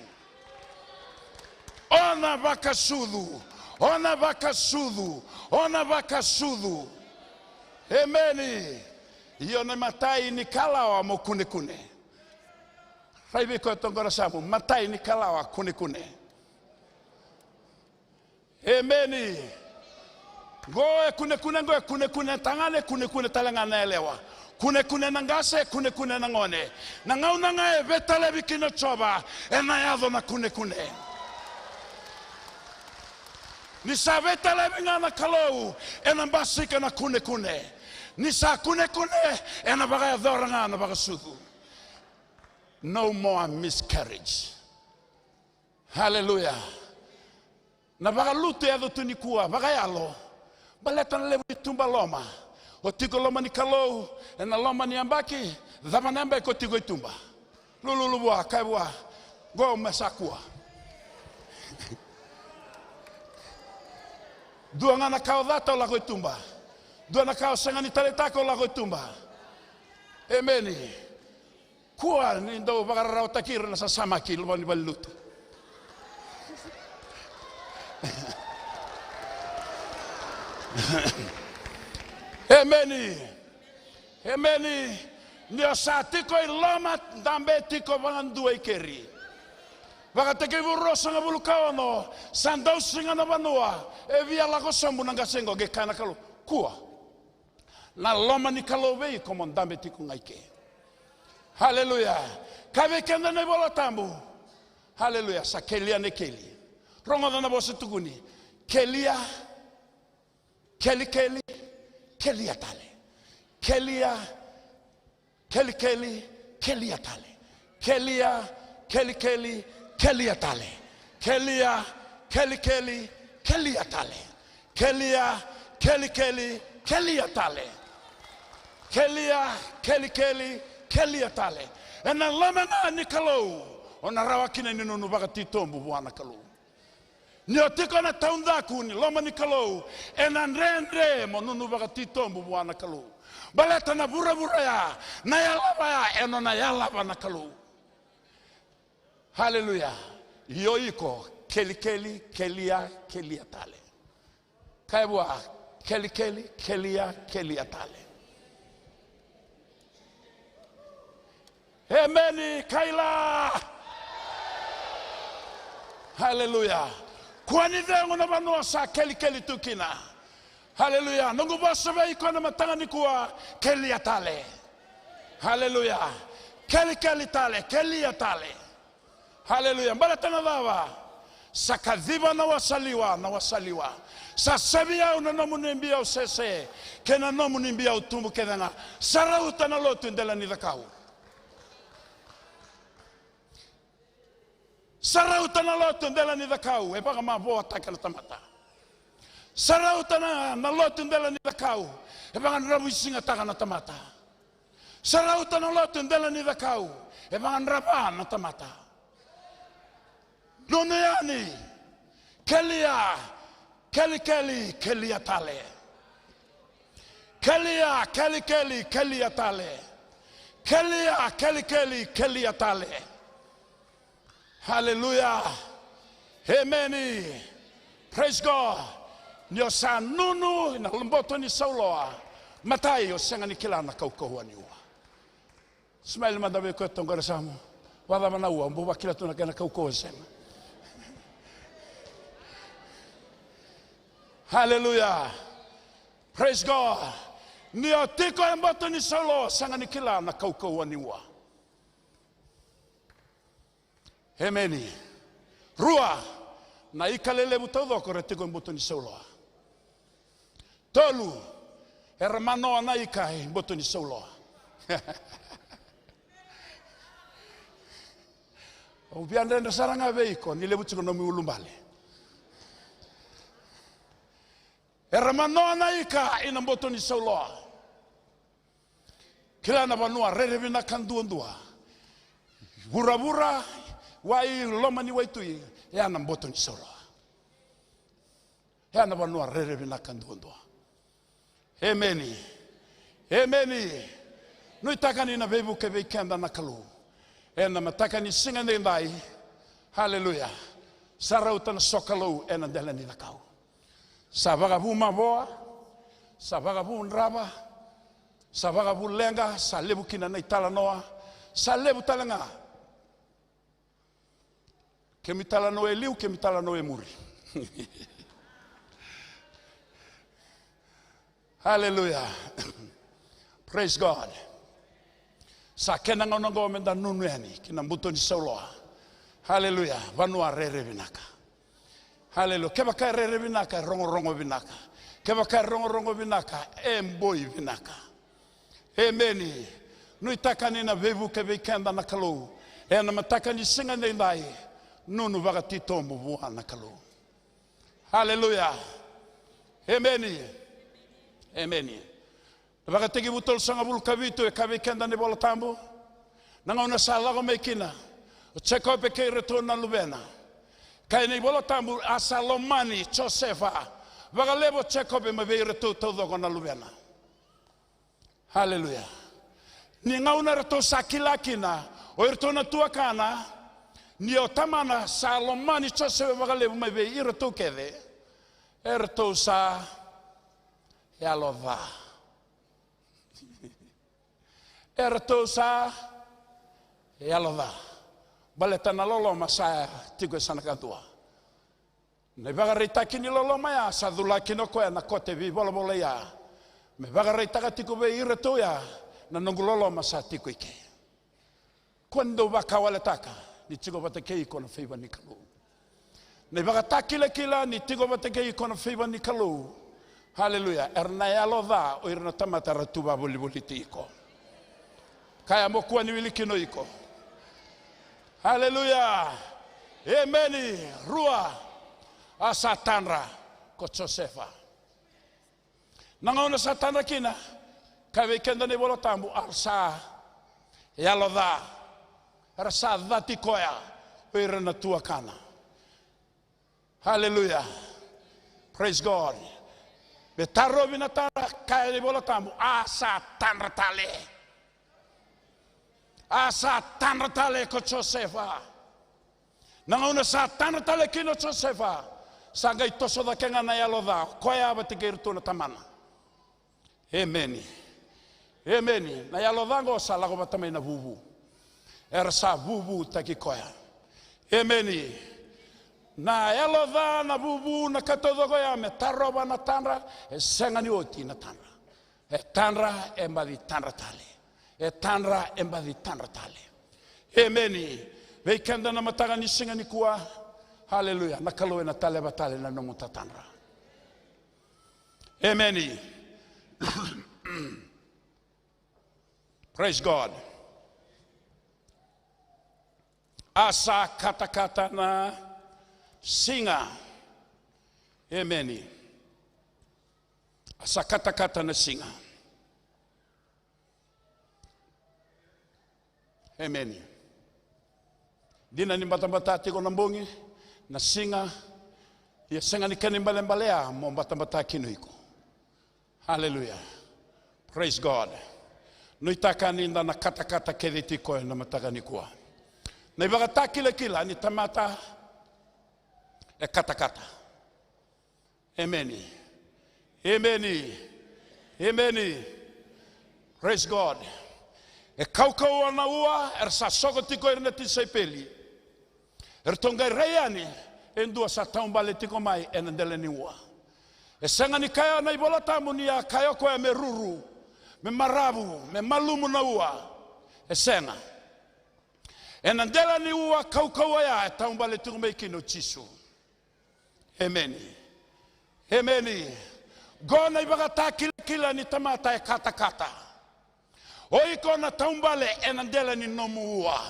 O na vakasucu, o na vakasucu, o na vakasucu. Emeni. Io, na imatai ni kalawa mo kunekune. Rai vei koya tu qo na yasamu, matai ni kalawa kunekune. Emeni. Qo e kunekune, qo e kunekune tagane, kunekune tale ga na yalewa. Kunekune na qase, kunekune na gone. Na gauna ga e veitalevi kina o Jiova, ena yaco na kunekune. Ni sa veitalevi ga na Kalou, ena basika na kunekune. Ni sa kunekune, ena vakayacora ga na vakasucu. No more miscarriage. Haleluya. Na vakalutu e yaco tu nikua vakayalo. Baleta na levu ni tuba loma. O tiko loma ni Kalou, ena loma ni yabaki, cava na yabaki o tiko i tuba? Lululu vua, kaya vua, qo me sa kua. Dua ga na ka o cata o lako i tuba. Dua na ka o sega ni taleitaka o lako i tuba. Emeni. Kua ni dau vakararawataki ira na sasamaki i loma ni valelotu. Emeni. Emeni. Ni o sa tiko i loma, dabe tiko vakadua i keri. Vakatekivu ruasagavulu ka ono, sa dau siga na vanua, e via lako sobu na qase qo, qai kaya na Kalou, kua. Na loma ni Kalou vei iko mo dabe tiko ga i ke. Haleluya. Kaya vei keda na iVola Tabu. Haleluya. Sa kelia na ikeli. Rogoca na vosa tukuni. Kelia, kelikeli, kelia tale. Kelia, kelikeli, kelia tale. Kelia, kelikeli, kelia tale. Kelia, kelikeli, kelia tale. Kelia, kelikeli, kelia tale. Kelia, kelikeli, kelia tale. Ena loma ga ni Kalou, o na rawa kina ni nunu vakatitobu vua na Kalou. Ni o tiko na taudaku ni loma ni Kalou, ena dredre mo nunu vakatitobu vua na Kalou. Baleta na vuravura ya, na yalava ya, e nona yalava na Kalou. Haleluya. Io iko, kelikeli, kelia, kelia tale. Kaya vua, kelikeli, kelia, kelia tale. Emeni, kaila. Haleluya. Kua ni cegu na vanua sa kelikeli tu kina. Haleluya. Noqu vosa vei iko na mataka nikua, kelia tale. Haleluya. Kelikeli tale, kelia tale. Haleluya. Baleta na cava? Sa kaciva na wasaliwa, na wasaliwa. Sa sevi au na nomuni biau sese kei na nomuni biau tubu kece ga. Sa rauta na lotu dela ni cakau. Sa rauta na lotu dela ni cakau, e vakamavoataka na tamata. Sa rauta na, na lotu dela ni cakau, e vakadravisigataka na tamata. Sa rauta na lotu dela ni cakau, e vakadravā na tamata. Nunu yani, kelia, kelikeli, kelia tale. Kelia, kelikeli, kelia tale. Kelia, kelikeli, kelia tale. Haleluya. Emeni. Praise God. Ni o sa nunu ena boto ni sauloa, matai o sega ni kila na kaukauwa ni ua. Smile mada vei koya e toqara samu. Vakacava na ua, bau vakila tu na kena kaukauwa sega. Haleluya. Praise God. Ni o tiko e boto ni sauloa, sega ni kila na kaukauwa ni ua. Emeni. Rua, na ika lelevu taucoko era tiko e boto ni sauloa. Tolu, era manoa na ika e boto ni sauloa. Au via dredre sara ga vei iko ni levu tiko nomu ulubale. Era manoa na ika ena boto ni sauloa. Kila na vanua rere vinaka duadua. Vuravura, wai, loma ni waitui, ya na boto ni sauloa. Ya na vanua rere vinaka duadua. Emeni. Emeni. Nuitaka ni na veivuke vei keda na Kalou ena mataka ni siga edaidai. Haleluya. Sa rauta na sokalou ena dela ni cakau. Sa vakavu mavoa, sa vakavu drava, sa vakavu leqa, sa levu kina na italanoa, sa levu tale ga. Kemu italanoa e liu, kemu italanoa e muri. Haleluya. Praise God. Sa kena gauna oqo meda nunu yani ki na boto ni sauloa. Haleluya. Vanua rere vinaka. Haleluya. Kevaka e rere vinaka, e rogorogo vinaka. Kevaka e rogorogo vinaka, e boi vinaka. Emeni. Nuitaka ni na veivuke vei keda na Kalou ena mataka ni siga edaidai. Nunu vakatitobu vua na Kalou. Haleluya. Emeni. Emeni. Na Vakatekivu tolusagavulu ka vitu e kaya vei keda na iVola Tabu, na gauna sa lako mai kina o Jekope kei iratou na luvena. Kaya na iVola Tabu, a sa lomani Josefa vakalevu o Jekope mai vei iratou taucoko na luvena. Haleluya. Ni gauna eratou sa kila kina o iratou na tuakana ni o tamana sa lomani Josefa vakalevu mai vei iratou kece, eratou sa yalo ca. Eratou sa yalo ca. Baleta na loloma sa tiko e sa na ka dua. Na ivakaraitaki ni loloma ya sa cula kina o koya na kote veivolavola ya, me vakaraitaka tiko vei iratou ya na noqu loloma sa tiko i ke. Kua ni dau vakawaletaka ni tiko vata kei iko na feiva ni Kalou. Na ivakatakilakila ni tiko vata kei iko na feiva ni Kalou. Haleluya. Era na yalo ca o ira na tamata era tu vakavolivoliti iko. Kaya mo kua ni wili kina o iko. Haleluya. Emeni. Rua, a sa tadra ko Josefa. Na gauna sa tadra kina, kaya vei keda na iVola Tabu, a sa yalo ca. Era sa cati koya o ira na tuakana. Haleluya. Praise God. Me tarovi na tadra, kaya na iVola Tabu, a sa tadra tale. A sa tadra tale ko Josefa. Na gauna sa tadra tale kina o Josefa, sa qai toso cake ga na yalo ca o koya vata kei iratou na tamana. Emeni. Emeni. Na yalo ca oqo sa lako vata mai na vuvu. Era sa vuvutaki koya. Emeni. Na yalo ca, na vuvu, na ka taucoko ya me tarova na tadra, e sega ni oti na tadra. E tadra, e baci tadra tale. E tadra, e baci tadra tale. Emeni. Vei keda na mataka ni siga nikua. Haleluya. Na Kalou ena taleva tale na nomu tatadra. Emeni. Praise God. A sa katakata na siga. Emeni. A sa katakata na siga. Emeni. Dina ni batabata tiko na bogi, na siga, ia sega ni kena ibalebale ya mo batabata kina o iko. Haleluya. Praise God. Nuitaka ni da na katakata kece tiko ena mataka nikua. Na ivakatakilakila ni tamata e katakata. Emeni. Emeni. Emeni. Praise God. E kaukauwa na ua, era sa soko tiko ira na tisaipeli. Eratou qai rai yani, e dua sa taubale tiko mai ena dela ni ua. E sega ni kaya na iVola Tabu ni a kaya o koya me ruru, me maravu, me malumu na ua. E sega. Ena dela ni ua kaukauwa ya e taubale tiko mai kina o Jisu. Emeni. Emeni. Qo na ivakatakilakila ni tamata e katakata. O iko na taubale ena dela ni nomu ua.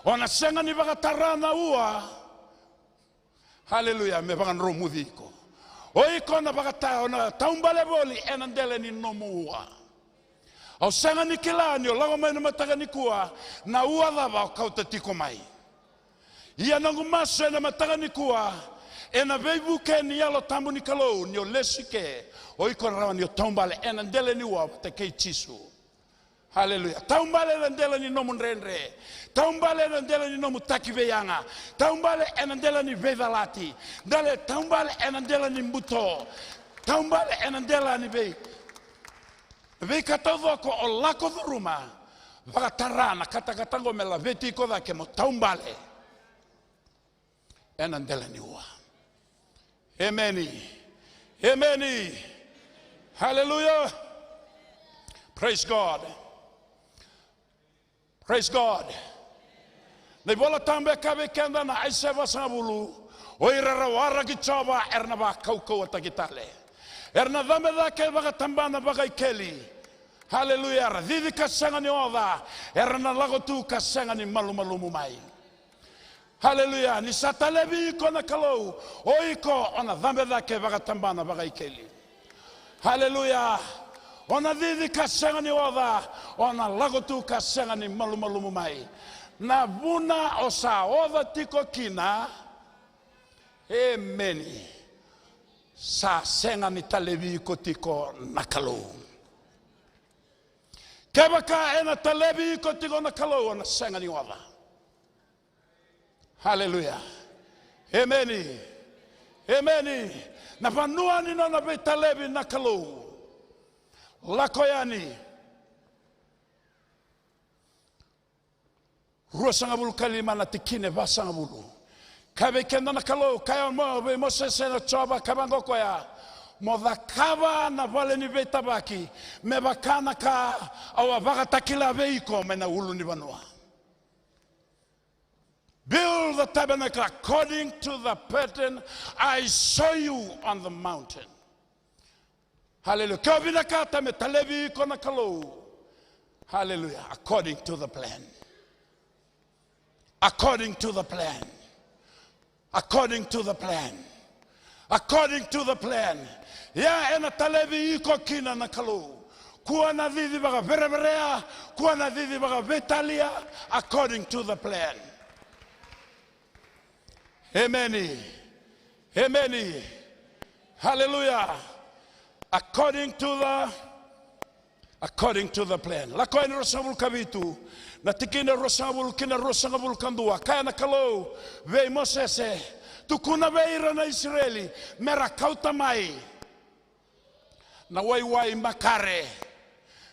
O na sega ni vakatara na ua. Haleluya, me vakadromuci iko. O iko na vakata, o na taubale voli ena dela ni nomu ua. Au sega ni kila ni o lako mai na mataka nikua, na ua cava o kauta tiko mai. Ia noqu masu ena mataka nikua, ena veivuke ni Yalo Tabu ni Kalou, ni o lesu i ke, o iko rawa ni o taubale ena dela ni ua vata kei Jisu. Haleluya. Taubale ena dela ni nomu dredre. Taubale ena dela ni nomu taki veiyaga. Taubale ena dela ni veicalati. Dale, taubale ena dela ni buto. Taubale ena dela ni vei, veika taucoko o lako curuma. Vakatara na katakata qo me laveti iko cake mo taubale ena dela ni ua. Emeni. Emeni. Haleluya. Praise God. Praise God. Na iVola Tabu e kaya vei keda na Aisea vasagavulu, o ira era waraki Jiova era na vakaukauwataki tale. Era na cabe cake vakatabana vakaikeli. Haleluya. Era cici ka sega ni oca, era na lako tu ka sega ni malumalumu mai. Haleluya. Ni sa talevi iko na Kalou, o iko o na cabe cake vakatabana vakaikeli. Haleluya. O na cici ka sega ni oca, o na lako tu ka sega ni malumalumu mai. Na vuna o sa oca tiko kina. Emeni. Sa sega ni talevi iko tiko na Kalou. Kevaka ena talevi iko tiko na Kalou, o na sega ni oca. Haleluya. Emeni. Emeni. Na vanua ni nona veitalevi na Kalou. Lako yani. Ruasagavulu ka lima na tikina e vasagavulu. Kaya vei keda na Kalou, kaya mo, vei Mosese na Jiova, kaya vaqo o koya, mo cakava na vale ni veitavaki, me vaka na ka au a vakatakila vei iko mai na ulunivanua. Build the tabernacle according to the pattern I show you on the mountain. Haleluya. Ke o vinakata me talevi iko na Kalou. Haleluya. According to the plan. According to the plan. According to the plan. According to the plan. Ia ena talevi iko kina na Kalou. Kua na cici vakavereverea, kua na cici vakaveitalia, according to the plan. Emeni. Emeni. Haleluya. According to the, according to the plan. Lako yani ruasagavulu ka vitu, na tikina ruasagavulu ki na ruasagavulu ka dua. Kaya na Kalou vei Mosese, tukuna vei ira na Isireli, mera kauta mai na waiwai makare,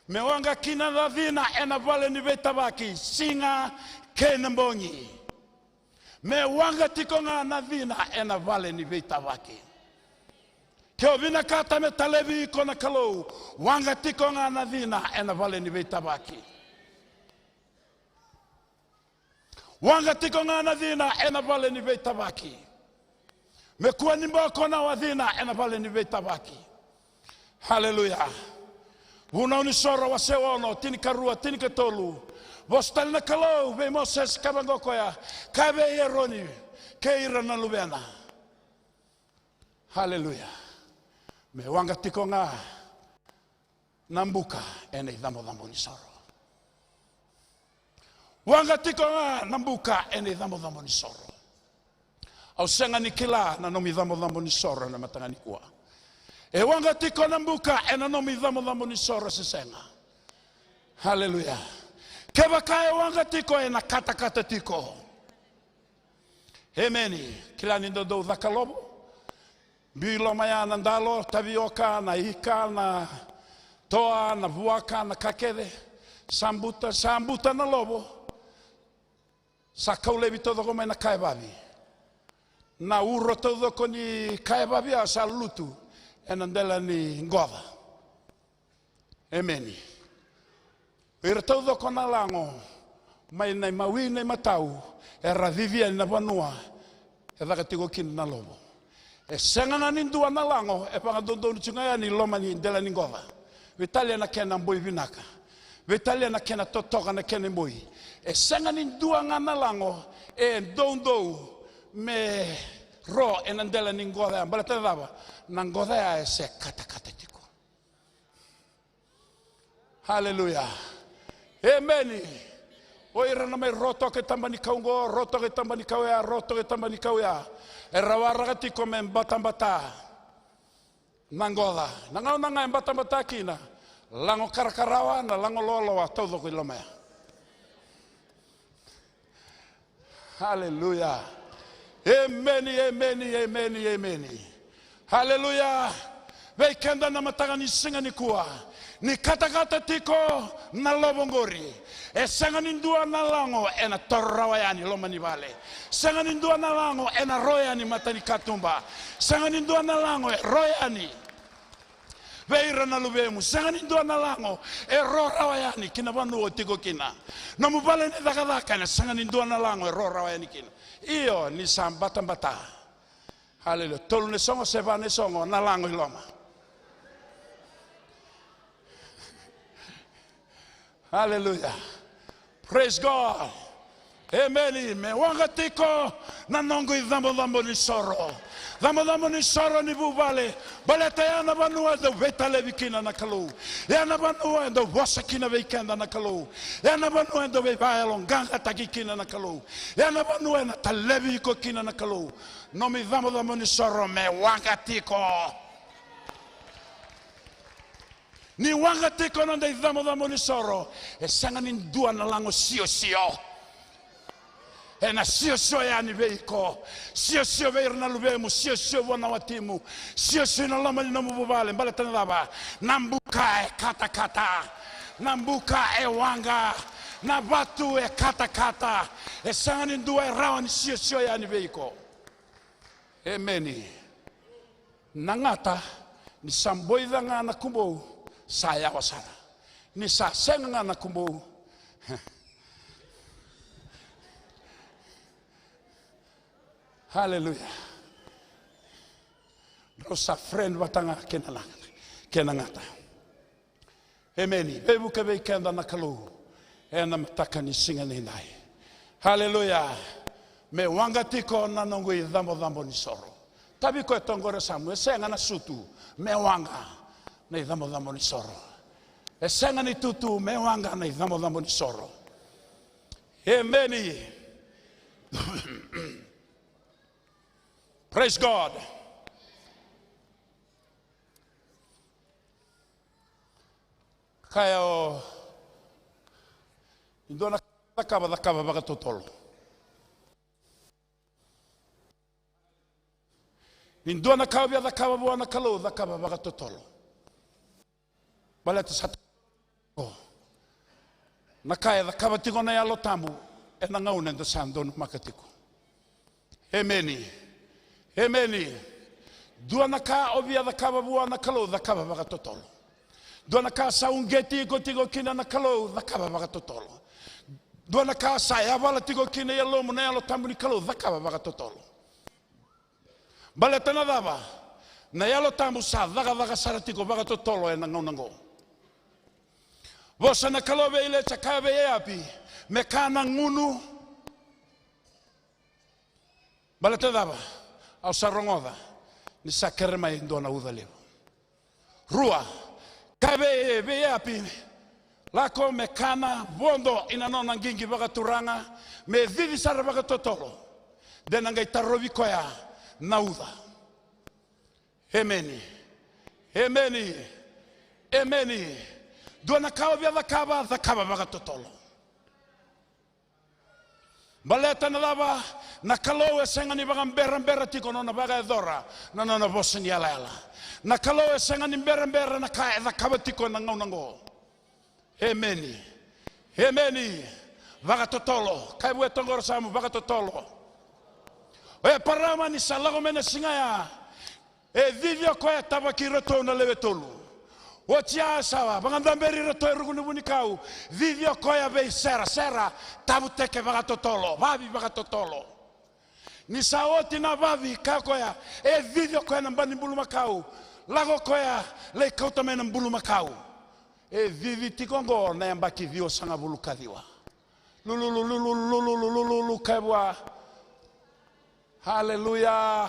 me waqa kina na cina ena vale ni veitavaki, siga kei na bogi. Me waqa tiko ga na cina ena vale ni veitavaki. Ke o vinakata me talevi iko na Kalou, waqa tiko ga na cina ena vale ni veitavaki. Waqa tiko ga na cina ena vale ni veitavaki. Me kua ni boko na wacina ena vale ni veitavaki. Haleluya. Vunau ni Soro wase ono, tinikarua, tinikatolu. Vosa tale na Kalou vei Mosese, kaya vaqo o koya, kaya vei Eroni kei ira na luvena. Haleluya. Me waqa tiko ga na buka ena icabocabo ni soro. Waqa tiko ga na buka ena icabocabo ni soro. Au sega ni kila na nomu icabocabo ni soro ena mataka nikua. E waqa tiko na buka ena nomu icabocabo ni soro se sega? Haleluya. Kevaka e waqa tiko, ena katakata tiko. Emeni. Kila ni dodou caka lovo. Biu i loma ya na dalo, tavioka, na ika, na toa, na vuaka, na ka kece. Sa buta, sa buta na lovo. Sa kau laivi taucoko mai na ka e vavi. Na uro taucoko ni ka e vavi ya sa lutu ena dela ni qoca. Emeni. Ira taucoko na lago mai na imawi na imatau era cici yani na vanua e caka tiko kina na lovo. E sega ga ni dua na lago e vakadodonu tiko ga yani i loma ni dela ni qoca. Veitalia na kena boi vinaka. Veitalia na kena totoka na kena boi. E sega ni dua ga na lago e doudou me ro ena dela ni qoca ya. Baleta na cava? Na qoca ya e se katakata tiko. Haleluya. Emeni. O ira na mai ro toka e taba ni kau qo, ro toka e taba ni kau ya, ro toka e taba ni kau ya, era waraka tiko me batabata na qoca. Na gauna ga e batabata kina, lago karakarawa, na lago lowalowa taucoko i loma ya. Haleluya. Emeni, emeni, emeni, emeni. Haleluya. Vei keda na mataka ni siga nikua, ni katakata tiko na lovo qori, e sega ni dua na lago ena toro rawa yani loma ni vale. Sega ni dua na lago ena ro yani mata ni katuba. Sega ni dua na lago e ro yani vei ira na luvemu. Sega ni dua na lago e ro rawa yani ki na vanua o tiko kina. Nomu vale ni cakacaka, ena sega ni dua na lago e ro rawa yani kina. Io, ni sa batabata. Haleluya. Tolu na isogo se va na isogo na lago i loma. Haleluya. Praise God. Emeni. Me waqa tiko na noqu icabocabo ni soro. Cabocabo ni soro ni vuvale. Baleta ya na vanua e dau veitalevi kina na Kalou. Ya na vanua e dau vosa kina vei keda na Kalou. Ya na vanua e dau veivakayaloqaqataki kina na Kalou. Ya na vanua ena talevi iko kina na Kalou. Nomu icabocabo ni soro me waqa tiko. Ni waqa tiko na noda icabocabo ni soro, e sega ni dua na lago siosio. Ena siosio yani vei iko, siosio vei ira na luvemu, siosio vua na watimu, siosio ina loma ni nomu vuvale. Baleta na cava? Na buka e katakata, na buka e waqa, na vatu e katakata. E sega ni dua e rawa ni siosio yani vei iko. Emeni. Na gata, ni sa boica ga na kubou, sa yawa sara. Ni sa sega ga na kubou. Haleluya. Drau sa friend vata ga kei na gata. Emeni. Veivuke vei keda na Kalou ena mataka ni siga nidai. Haleluya. Me waqa tiko na noqu icabocabo ni soro. Tavi koya tu qori e yasamu, e sega na sutu, me waqa na icabocabo ni soro. E sega ni tutu, me waqa na icabocabo ni soro. Emeni. Praise God. Kaya o, ni dua na ka cakava, cakava vakatotolo. Ni dua na ka o via cakava vua na Kalou, cakava vakatotolo. Baleta sa na ka e cakava tiko na Yalo Tabu ena gauna eda sa donumaka tiko. Emeni. Emeni. Dua na ka o via cakava vua na Kalou, cakava vakatotolo. Dua na ka sa uqeti iko tiko kina na Kalou, cakava vakatotolo. Dua na ka sa yavala tiko kina e yalomu na Yalo Tabu ni Kalou, cakava vakatotolo. Baleta na cava? Na Yalo Tabu sa cakacaka sara tiko vakatotolo ena gauna oqo. Vosa na Kalou vei Ilaija, kaya vei Eapi, me ka na gunu. Baleta na cava? Au sa rogoca ni sa kere mai e dua na uca levu. Rua, kaya vei, vei Eapi, lako me kana vodo ina nona qiqi vakaturaga, me cici sara vakatotolo, de na qai tarovi koya na uca. Emeni. Emeni. Emeni. Dua na ka o via cakava, cakava vakatotolo. Baleta na cava? Na Kalou e sega ni vakaberabera tiko na nona vakayacora na nona vosa ni yalayala. Na Kalou e sega ni berabera na ka e cakava tiko ena gauna oqo. Emeni. Emeni. Vakatotolo. Kaya vua e toqoro sa mu vakatotolo. O Eparama ni sa lako mai na siga ya, e cici o koya, tavaki iratou na lewe tolu. Oti ya sa vakadaberi iratou e ruku ni vunikau. Cici o koya vei Sera. Sera, tavuteke vakatotolo. Vavi vakatotolo. Ni sa oti na vavi, kaya o koya, e cici o koya na ba ni bulumakau. Lako o koya, lai kauta mai na bulumakau. E cici tiko oqo na yabaki ciwasagavulu ka ciwa. Lululu, lululu, lululu, lululu, kaya vua. Haleluya.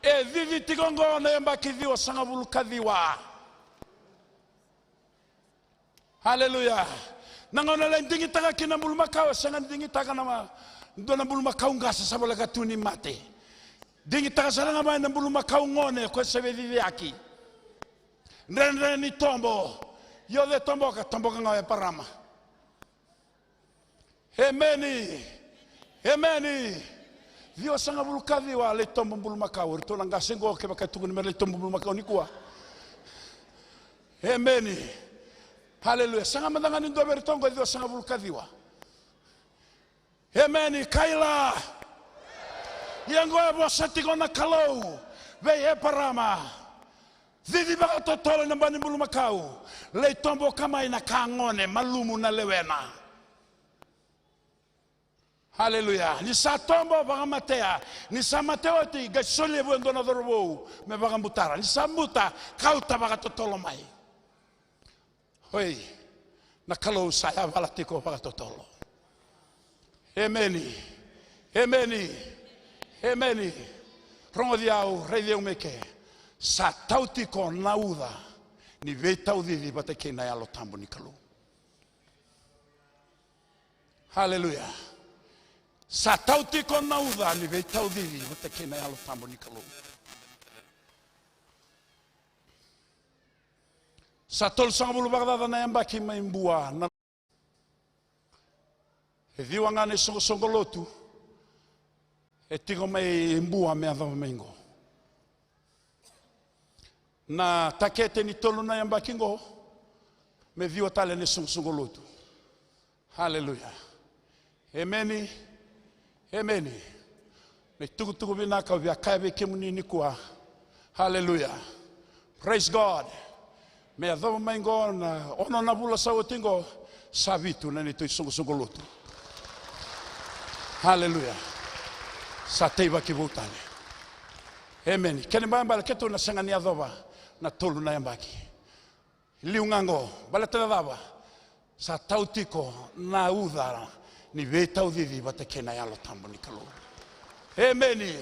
E cici tiko oqo na yabaki ciwasagavulu ka ciwa. Haleluya. Na gauna lai digitaka kina na bulumakau, e sega ni digitaka na ma-, dua na bulumakau qase sa voleka tu ni mate. Digitaka sara ga mai na bulumakau gone, koya sa veiciciyaki. Dredre ni tobo. Io, ce toboka, toboka ga o Eparama. Emeni. Emeni. Ciwasagavulu ka ciwa, lai tobo bulumakau. Iratou na qase qo, kevaka e tukuni me lai tobo bulumakau nikua. Emeni. Haleluya. Sega mada ga ni dua vei iratou qo e ciwasagavulu ka ciwa. Emeni. Kaila. Ia qo e vosa tiko na Kalou vei Eparama. Cici vakatotolo ena ba ni bulumakau. Lai toboka mai na ka gone, malumu na lewena. Haleluya. Ni sa tobo, vakamatea. Ni sa mate oti, qai solia vua e dua na cauravou me vakabutara. Ni sa buta, kauta vakatotolo mai. Oi, na Kalou sa yavala tiko vakatotolo. Emeni. Emeni. Emeni. Rogoci au, raici au me ke. Sa tau tiko na uca ni veitaucici vata kei na Yalo Tabu ni Kalou. Haleluya. Sa tau tiko na uca ni veitaucici vata kei na Yalo Tabu ni Kalou. Sa tolusagavulu vakacaca na yabaki mai Bua na, e ciwa ga na isoqosoqo lotu e tiko mai Bua me yacova mai qo. Na takete ni tolu na yabaki qo, me ciwa tale na isoqosoqo lotu. Haleluya. Emeni. Emeni. Na itukutuku vinaka au via kaya vei kemuni nikua. Haleluya. Praise God. Me yacova mai qo na ono na vula sa oti qo, sa vitu na neitou isoqosoqo lotu. Haleluya. Sa teivaki vou tale. Emeni. Kena ibalebale keitou na sega ni yacova na tolu na yabaki. Liu ga qo, baleta na cava? Sa tau tiko na uca ni veitaucici vata kei na Yalo Tabu ni Kalou. Emeni.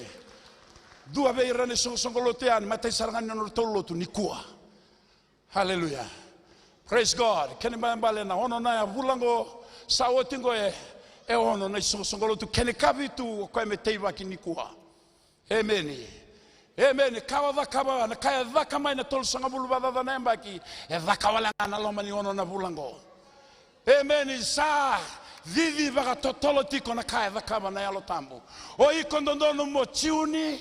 Dua vei ira na isoqosoqo lotu yani, matai sara ga ni nodratou lotu nikua. Haleluya. Praise God. Kena ibalebale na ono na vula qo sa oti qo e, e ono na isoqosoqo lotu. Kena ikavitu o koya me teivaki nikua. Emeni. Emeni. Ka o cakava, na ka e caka mai na tolusagavulu vakacaca na yabaki, e caka wale ga na loma ni ono na vula qo. Emeni. Sa cici vakatotolo tiko na ka e cakava na Yalo Tabu. O iko dodonu mo tiuni,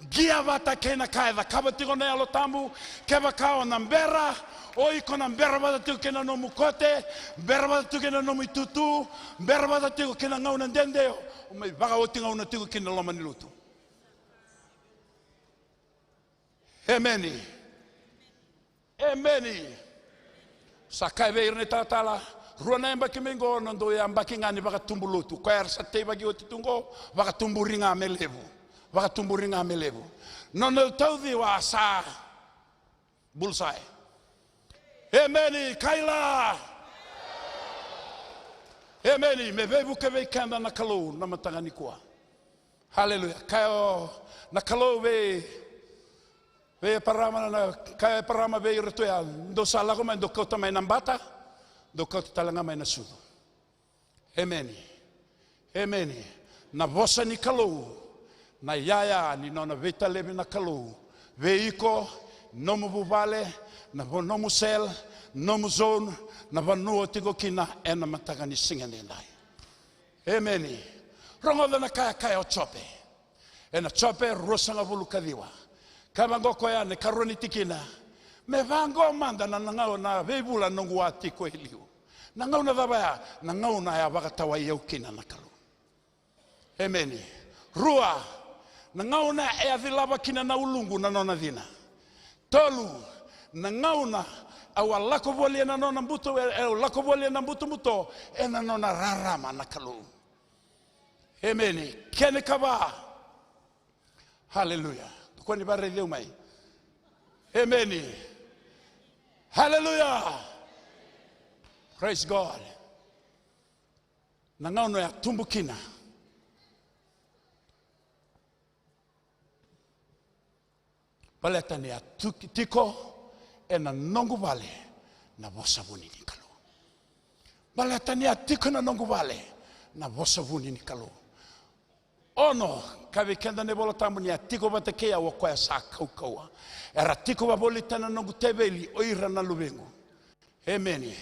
qia vata kei na ka e cakava tiko na Yalo Tabu. Kevaka o na bera, o iko na bera vata tiko kei na nomu kote, bera vata tiko kei na nomu itutu, bera vata tiko kei na gauna dede, o mai vakaoti gauna tiko kina loma ni lotu. Emeni. Emeni. Sa kaya vei ira na italatala, rua na yabaki mai qo na dou yabaki ga ni vakatubu lotu. Koya era sa teivaki oti tu qo, vakatuburi ga me levu. Vakatuburi ga me levu. Nona tauciwa sa bullseye. Emeni, kaila. Emeni, me veivuke vei keda na Kalou na mataka nikua. Haleluya. Kaya o na Kalou vei, vei Eparama, na kaya o Eparama vei iratou ya, dou sa lako mai, dou kauta mai na bata, dou kauta tale ga mai na sucu. Emeni. Emeni. Na vosa ni Kalou, na iyaya ni nona veitalevi na Kalou vei iko, nomu vuvale, na vo-, nomu cell, nomu zone, na vanua o tiko kina ena mataka ni siga edaidai. Emeni. Rogoca na ka e kaya o Jope. Ena Jope ruasagavulu ka ciwa. Ka vaqo koya na ikarua ni tikina. Me vaqo mada na, na gauna, na veivula noqu a tiko e liu. Na gauna cava ya? Na gauna e a vakatawai au kina na Kalou. Emeni. Rua, na gauna e a cilava kina na uluqu na nona cina. Tolu, na gauna au a lako voli ena nona buto, e, e, au lako voli ena butobuto, ena nona rarama na Kalou. Emeni. Kena ikava. Haleluya. Tukuni vakaraici au mai. Emeni. Haleluya. Praise God. Na gauna e a tubu kina. Baleta ni a tu-, tiko ena noqu vale na vosa vuni ni Kalou. Baleta ni a tiko ena noqu vale na vosa vuni ni Kalou. Ono, kaya vei keda na iVola Tabu ni a tiko vata kei au o koya sa kaukauwa. Era tiko vakavolita ena noqu teveli o ira na luvequ. Emeni.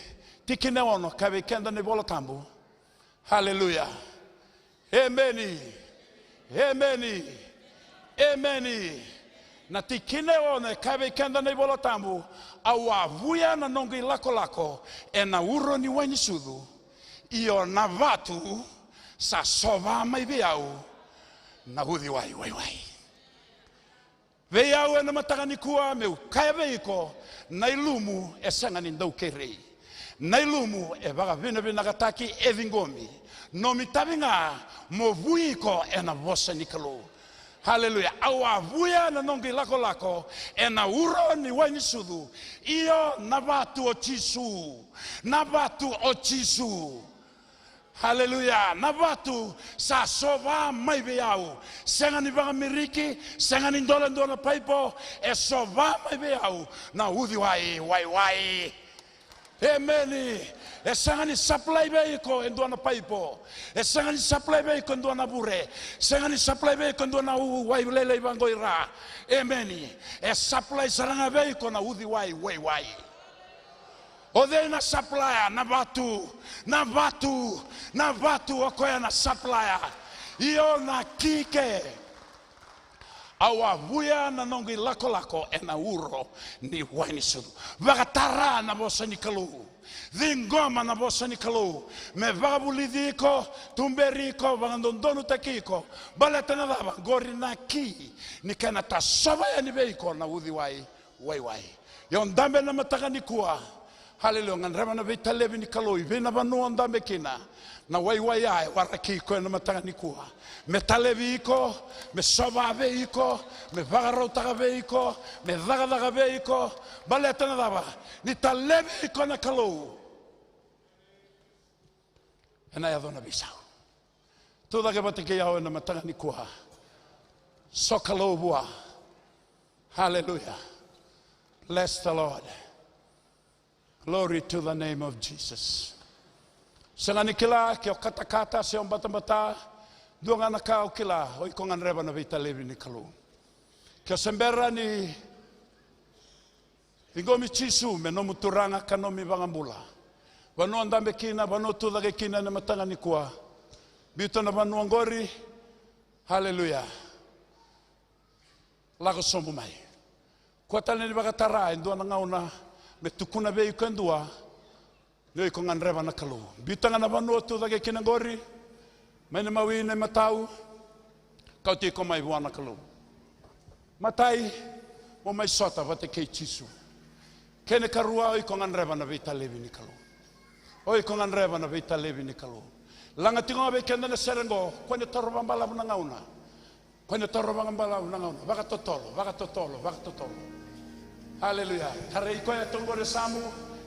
Tikina e ono, kaya vei keda na iVola Tabu. Haleluya. Emeni. Emeni. Emeni. Na tikina e ono e kaya vei keda na iVola Tabu, au a vuya na noqu ilakolako ena uro ni wai ni sucu, io na vatu sa sova mai vei au na uciwai waiwai. Vei au ena mataka nikua meu kaya vei iko, na ilumu e sega ni dau kerei. Na ilumu e vakavinavinakataki, e ciqomi. Nomu itavi ga mo vui iko ena vosa ni Kalou. Haleluya. Au a vuya na noqu ilakolako ena uro ni wai ni sucu. Io na vatu o Jisu. Na vatu o Jisu. Haleluya. Na vatu sa sova mai vei au. Sega ni vakamiriki, sega ni dola dua na paipo, e sova mai vei au na uciwai waiwai. Emeni. E sega ni supply vei iko e dua na paipo. E sega ni supply vei iko e dua na vure. Sega ni supply vei iko e dua na u-, wai lailai vaqo i ra. Emeni. E supply sara ga vei iko na uciwai waiwai. O cei na supplier? Na vatu, na vatu, na vatu, o koya na supplier. Io na key ke. Au a vuya na noqu ilakolako ena uro ni wai ni sucu. Vakatara na vosa ni Kalou. Ciqoma na vosa ni Kalou. Me vakavulici iko, tuberi iko, vakadodonutaki iko. Baleta na cava? Qori na key ni kena tasova yani vei iko na uciwai waiwai. Ia o dabe na mataka nikua. Haleluya. Gadreva na veitalevi ni Kalou i vei na vanua o dabe kina. Na waiwai ya e waraki iko ena mataka nikua. Me talevi iko, me sova vei iko, me vakarautaka vei iko, me cakacaka vei iko. Baleta na cava? Ni talevi iko na Kalou. Ena yaco na veisau. Tucake vata kei au ena mataka nikua. Sokalou vua. Hallelujah. Bless the Lord. Glory to the name of Jesus. Sega ni kila ke o katakata se o batabata. Dua ga na ka au kila, o iko gadreva na veitalevi ni Kalou. Ke o se bera ni ciqomi Jisu me nomu Turaga ka nomu iVakabula. Vanua o dabe kina, vanua o tucake kina ena mataka nikua. Biuta na vanua oqori. Haleluya. Lako sobu mai. Kua tale ni vakatara e dua na gauna me tukuna vei iko e dua. Ni o iko gadreva na Kalou. Biuta ga na vanua o tucake kina oqori. Mai na mawi, na imatau. Kauti iko mai vua na Kalou. Matai, mo mai sota vata kei Jisu. Kena ikarua, o iko gadreva na veitalevi ni Kalou. O iko gadreva na veitalevi ni Kalou. Laga tiko ga vei keda na sere oqo, kua ni taro vakabalavu na gauna. Kua ni taro vakabalavu na gauna. Vakatotolo, vakatotolo, vakatotolo. Haleluya. Tarai koya tu oqori e yasamu.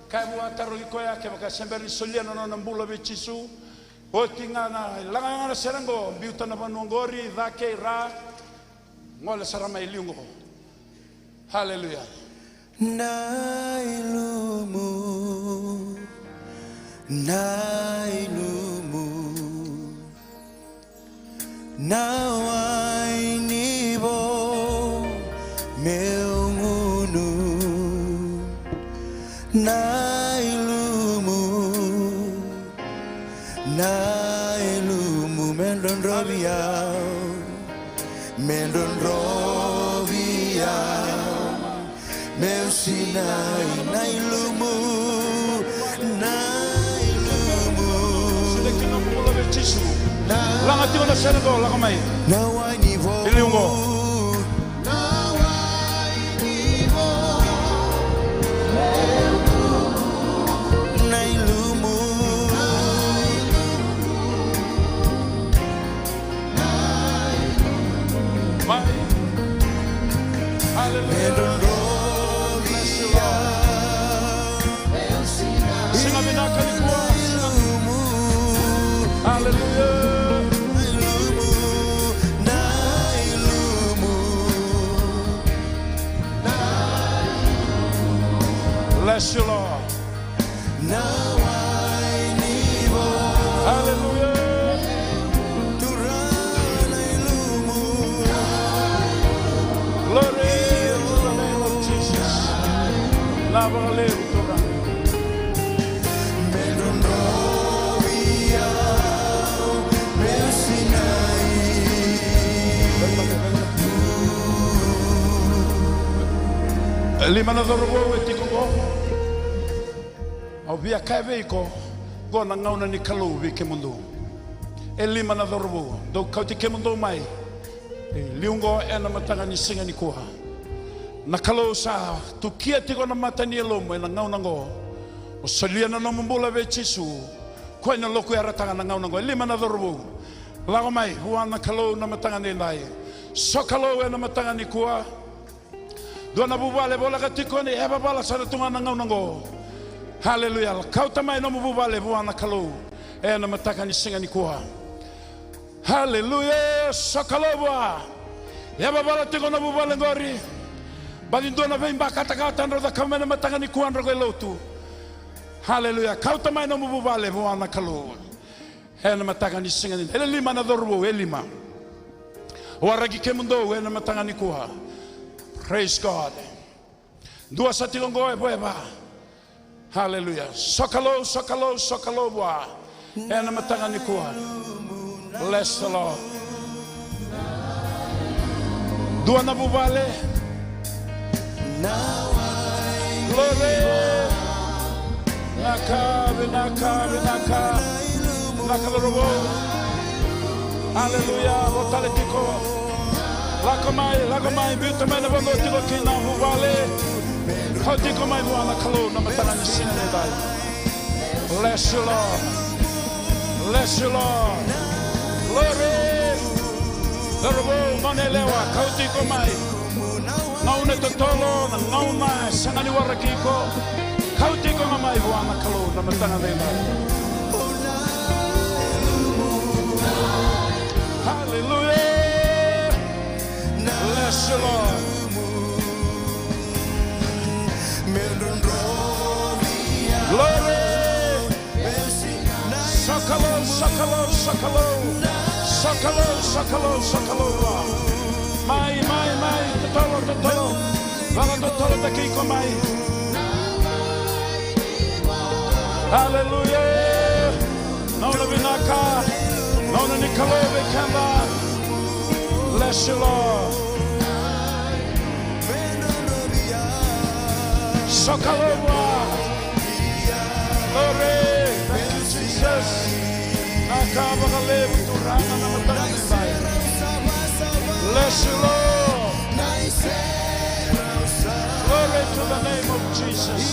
Kaya vua, tarogi koya kevaka se bera ni solia na nona bula vei Jisu. Oti ga na, laga ga na sere oqo, biuta na vanua oqori, cake, ra. Gole sara mai liu oqo. Haleluya. Na ilumu, na ilumu, na wai ni vo meu gunu, na ilumu, na ilumu me Drodrovi au, me drodrovi au, meu sinai na ilumu, na ilumu. Laga tiko na sere qo, lako mai. Na wai ni vou. I liu qo. Na ilumu. Mai. Hallelujah. Bless you, Lord. Siga vinaka nikua. Hallelujah. Bless you, Lord. Hallelujah. Glory to the name of Jesus. Na vakalevu, Turaga. E lima na cauravou e tiko qo. Au via kaya vei iko, qo na gauna ni Kalou vei kemudou. E lima na cauravou, dou kauti kemudou mai. E liu qo ena mataka ni siga nikua. Na Kalou sa tukia tiko na mata ni yalomu ena gauna qo. O solia na nomu bula vei Jisu. Koya na lokuyarataka na gauna qo. E lima na cauravou. Lako mai vua na Kalou na mataka ni dai. Sokalou ena mataka nikua. Dua na vuvale voleka tiko ni e vavala sara tu ga na gauna qo. Haleluya. Kauta mai nomu vuvale vua na Kalou ena mataka ni siga nikua. Haleluya. Sokalou vua. E vavala tiko na vuvale qori. Baci dua na veibakatakata drau cakava mai na mataka nikua drau qai lotu. Haleluya. Kauta mai nomu vuvale vua na Kalou. Ena mataka ni siga ni, e lima na cauravou, e lima. Waraki kemudou ena mataka nikua. Praise God. Dua sa tiko qo e vo e va. Hallelujah. Sokalou, sokalou, sokalou vua. Ena mataka nikua. Bless the Lord. Dua na vuvale. Glory. Vinaka, vinaka, vinaka. Vinaka cauravou. Aleluya. Vo tale tiko. Lako mai, lako mai. Biuta mai na vanua tiko kina na vuvale. Kauti iko mai vua na Kalou na mataka ni siga ni dai. Bless you, Lord. Bless you, Lord. Glory. Cauravou, gone yalewa, kauti iko mai. Gauna e totolo, na gauna e sega ni waraki iko. Kauti iko ga mai vua na Kalou na mataka ni dai. Hallelujah. Bless you, Lord. Glory. Sokalou, sokalou, sokalou. Sokalou, sokalou, sokalou. Mai, mai, mai. Totolo, totolo. Vakatotolotaki iko mai. Hallelujah. Gauna vinaka, gauna ni Kalou vei keda. Bless you, Lord. Sokalou vua. Glory. Thank you, Jesus. Vinaka vakalevu Turaga na mataka ni dai. Bless you, Lord. Glory to the name of Jesus.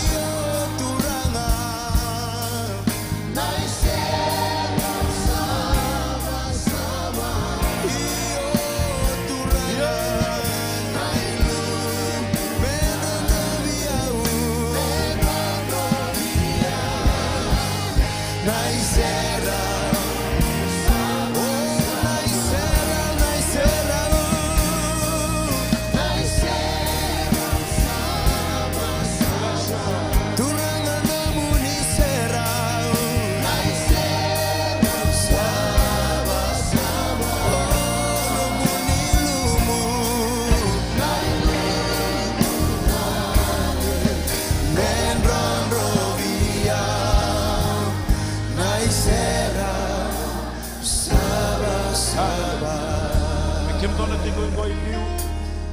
Dou na tiko oqo i liu,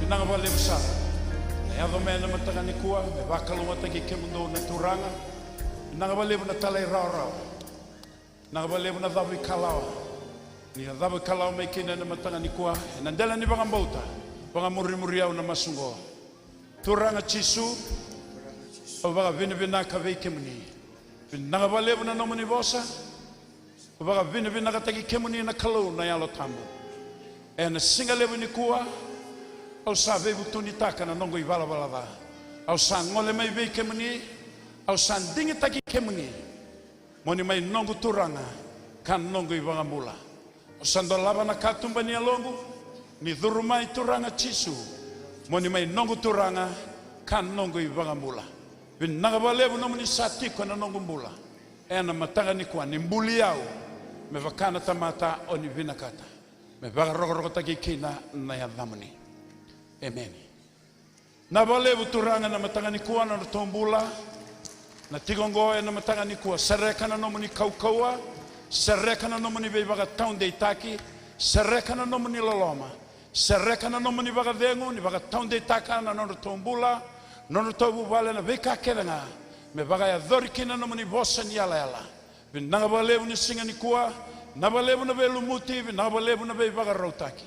vinaka vakalevu sara. Na yaco mai ena mataka nikua me vakalougatataki kemudou na Turaga. Vinaka vakalevu na talairawarawa. Vinaka vakalevu na cavuikalawa. Ni na cavuikalawa mai kina ena mataka nikua ena dela ni vakabauta. Vakamurimuri au na masu oqo. Turaga Jisu, au vakavinavinaka vei kemuni. Vinaka vakalevu na nomuni vosa. Au vakavinavinakataki kemuni na Kalou na Yalo Tabu. Ena siga levu nikua, au sa veivutunitaka na noqu ivalavala ca. Au sa gole mai vei kemuni, au sa digitaki kemuni. Mo ni mai noqu Turaga ka noqu iVakabula. Au sa dolava na katuba ni yaloqu, ni curu mai Turaga Jisu. Mo ni mai noqu Turaga ka noqu iVakabula. Vinaka vakalevu nomuni sa tiko ena noqu bula. Ena mataka nikua ni buli au me vaka na tamata o ni vinakata me vakarokorokotaki kina na yacamuni. Emeni. Vinaka vakalevu Turaga ena mataka nikua na nodratou bula. Na tiko oqo ena mataka nikua, sereka na nomuni kaukauwa, sereka na nomuni veivakataudeitaki, sereka na nomuni loloma, sereka na nomuni vakacegu ni vakataudeitaka na nodratou bula, nodratou vuvale, na veika kece ga me vakayacori kina na nomuni vosa ni yalayala. Vinaka vakalevu ni siga nikua, vinaka vakalevu na veilumuti, vinaka vakalevu na veivakarautaki.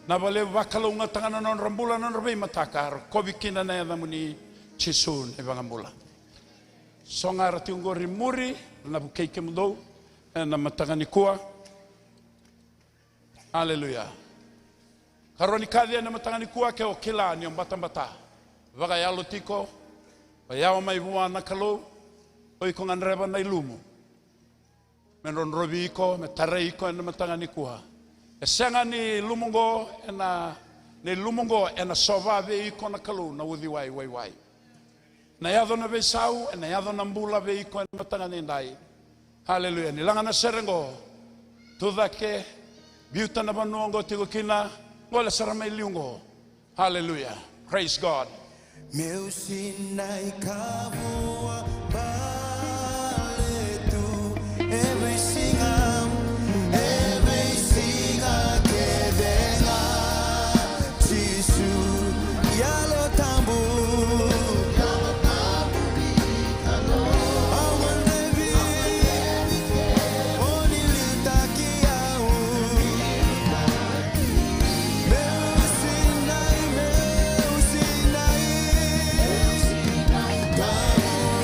Vinaka vakalevu, vakalougatataka na nodra bula, na nodra veimataka, rokovi kina na yacamuni Jisu na iVakabula. So ga era tiko oqori muri, na vukei kemudou ena mataka nikua. Aleluya. Karua ni kaci ena mataka nikua, ke o kila ni o batabata vakayalo tiko, o yawa mai vua na Kalou, o iko gadreva na ilumu me drodrovi iko, me tarai iko ena mataka nikua. E sega ni lumu oqo ena, ni lumu oqo ena sova vei iko na Kalou na uciwai waiwai. Na yaco na veisau, ena yaco na bula vei iko ena mataka nidai. Aleluya. Ni laga na sere oqo, tucake, biuta na vanua oqo tiko kina, gole sara mai liu oqo. Aleluya. Praise God. Meu sinai kavua baletu, every singa, every singa kevega. Jisu, Yalo Tabu. Au gadrevi mo ni liutaki au. Meu sinai, meu sinai. Kavua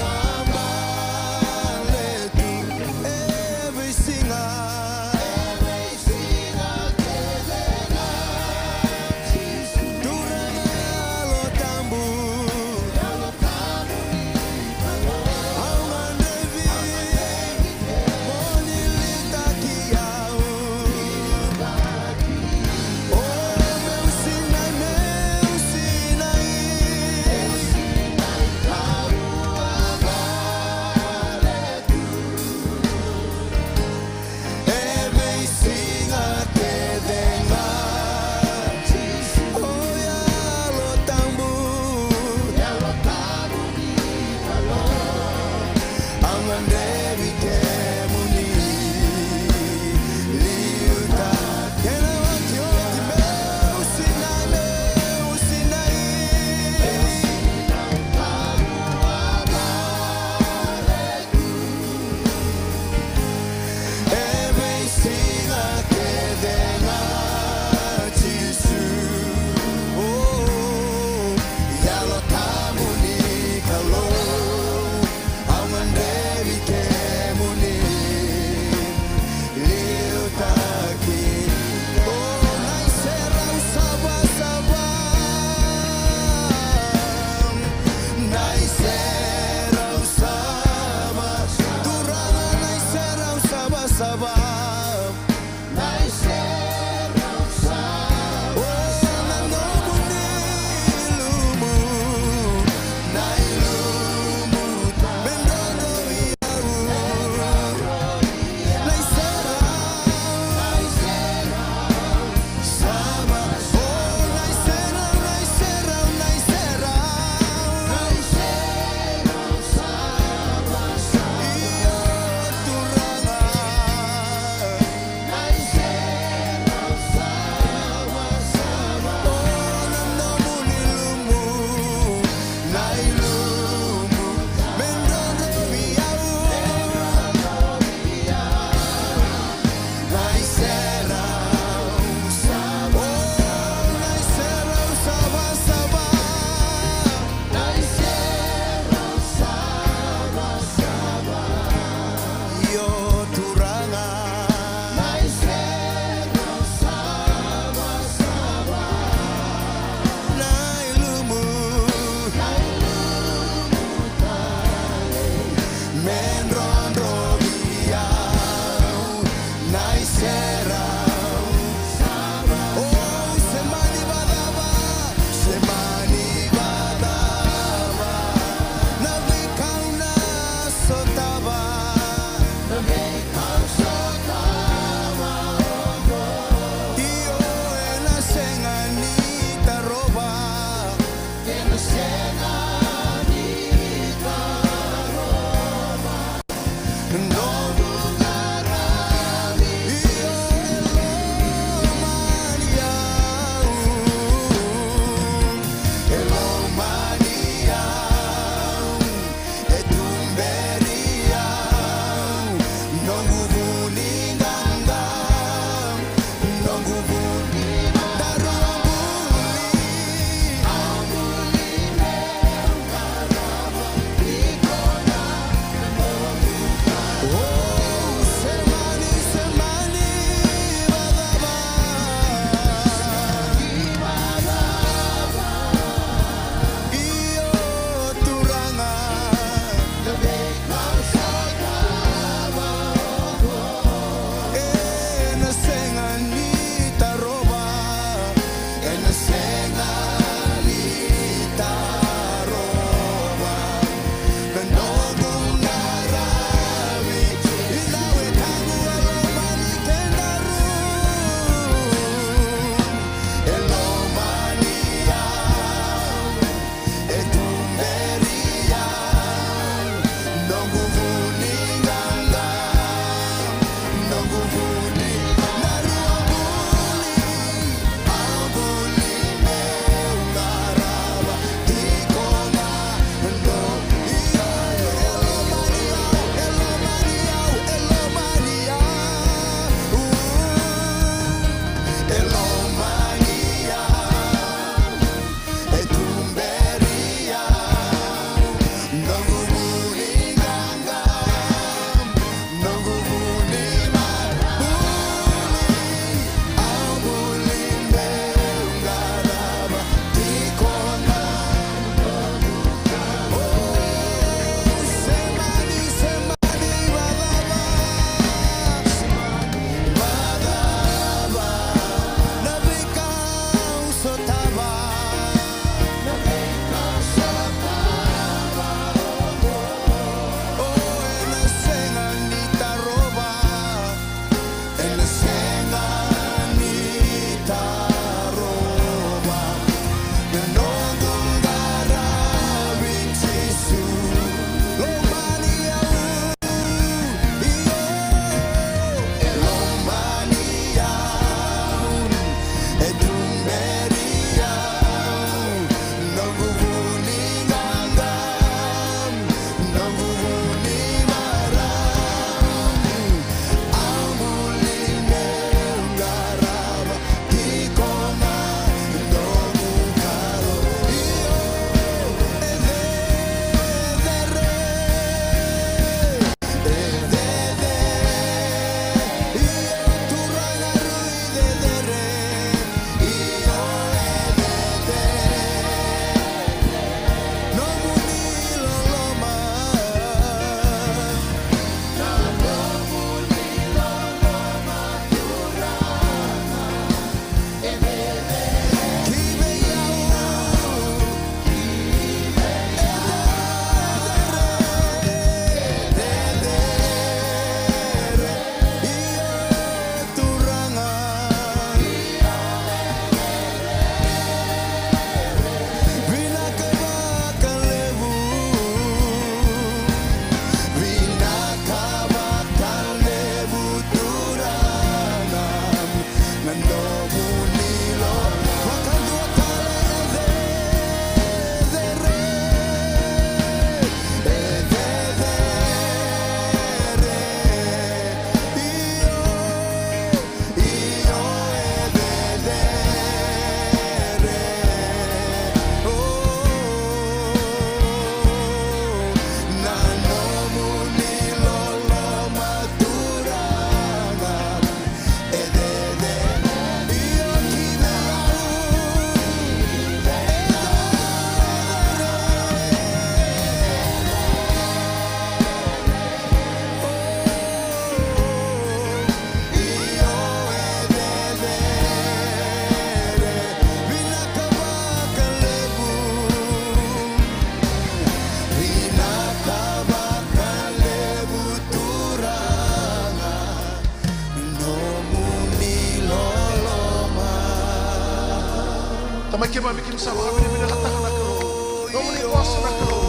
Tamai keimami, keimami sa vakavinavinakataka na Kalou. Nomuni vosa na Kalou.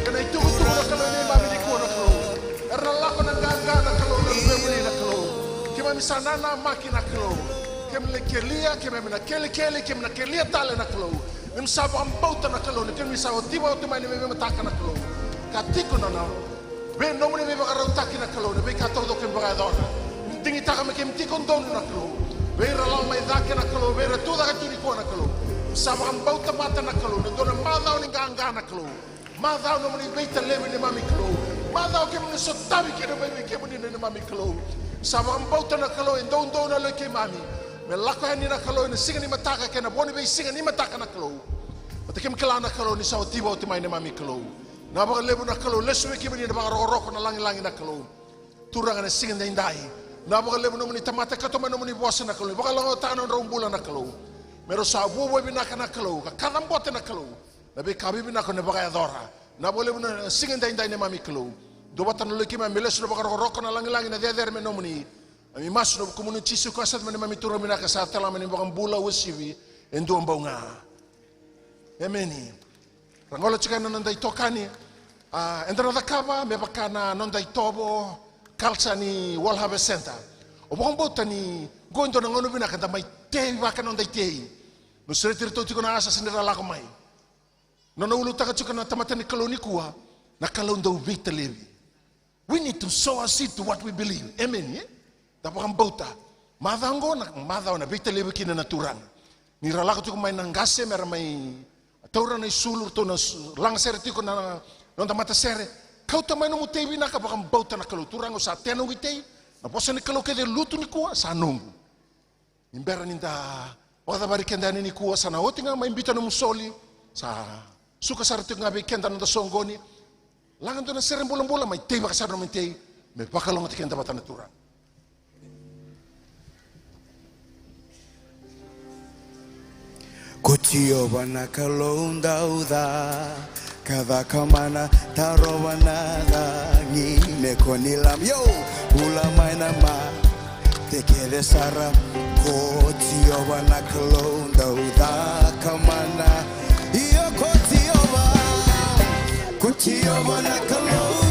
Kei na itukutuku na Kalou neimami nikua na Kalou. Era na lako na qaqa na Kalou, na luvemuni na Kalou. Keimami sa nanamaki na Kalou. Keimami na kelia, keimami na kelekele, keimami na kelia tale na Kalou. Keimami sa vakabauta na Kalou, ni keimami sa otiva oti mai na veimataka na Kalou. Ka tiko na na vei nomuni veivakarautaki na Kalou, na veika taucoko keimami vakayacora. Keimami digitaka me keimami tiko donu na Kalou. Vei ira lako mai cake na Kalou, vei ira tu cake tu nikua na Kalou. Keimami sa vakabauta mata na Kalou, na dua na macawa ni qaqa na Kalou. Macawa nomuni veitalevi neimami Kalou. Macawa keimami sotavi kina mai vei kemuni na neimami Kalou. Sa vakabauta na Kalou, e doudou na yaloi keimami. Me lako yani na Kalou, ena siga ni mataka, kei na vo ni veisiga ni mataka na Kalou. Baleta keimami kila na Kalou, ni sa otiva oti mai neimami Kalou. Na vakalevu na Kalou, lesu vei kemuni na vakarokoroko, na lagilagi na Kalou. Turaga na siga daidai. Na vakalevu nomuni tamata, kato mai nomuni vosa na Kalou. Ni vakalagotaka na nodrau bula na Kalou. Me rau sa vuavuai vinaka na Kalou. Ka kacabote na Kalou. Na veika vivinaka na vakayacora. Na vakalevu na siga daidai neimami Kalou. Duavata na loi keimami, me lesu na vakarokoroko, na lagilagi, na cecere me nomuni. Keimami masu na vukumuni Jisu Karisito me neimami Turaga vinaka, sa talama ni vakabula uasivi. E dua bau ga. Emeni. Ra gole tiko na noda itokani. A, eda na cakava me vaka na noda itovo culture ni World Harvest Centre. Au vakabauta ni qo e dua na gauna vinaka da mai teivaka na noda itei. Niu sureti iratou tiko na asasi ni ra lako mai. Nona ulutaga tiko na tamata ni Kalou nikua, na Kalou dau veitalevi. We need to sow our seed to what we believe. Amen, e? Da vakabauta. Macawa oqo na macawa na veitalevi kina na Turaga. Ni ra lako tiko mai na qase me ra mai taura na isulu, ratou na su-, lagasere tiko na noda matasere. Kauta mai nomu tei vinaka, vakabauta na Kalou. Turaga, au sa tea noqu itei. Na vosa ni Kalou kece e lutu nikua sa noqu. Ni bera ni da vakacavari keda yani nikua, sa na oti ga mai biuta nomu soli. Sa suka sara tiko ga vei keda na noda soqoni. Laga dua na sere bulabula, mai teivaka sara nomu itei, me vakalougatataki keda vata na Turaga. Ko Jiova na Kalou dauca, ka cakamana, tarova na cagi, me ko ni lama. Yo, bula mai na mate kece sara. Ko Jiova na Kalou dauca, ka mana. Io, ko Jiova, ko Jiova na Kalou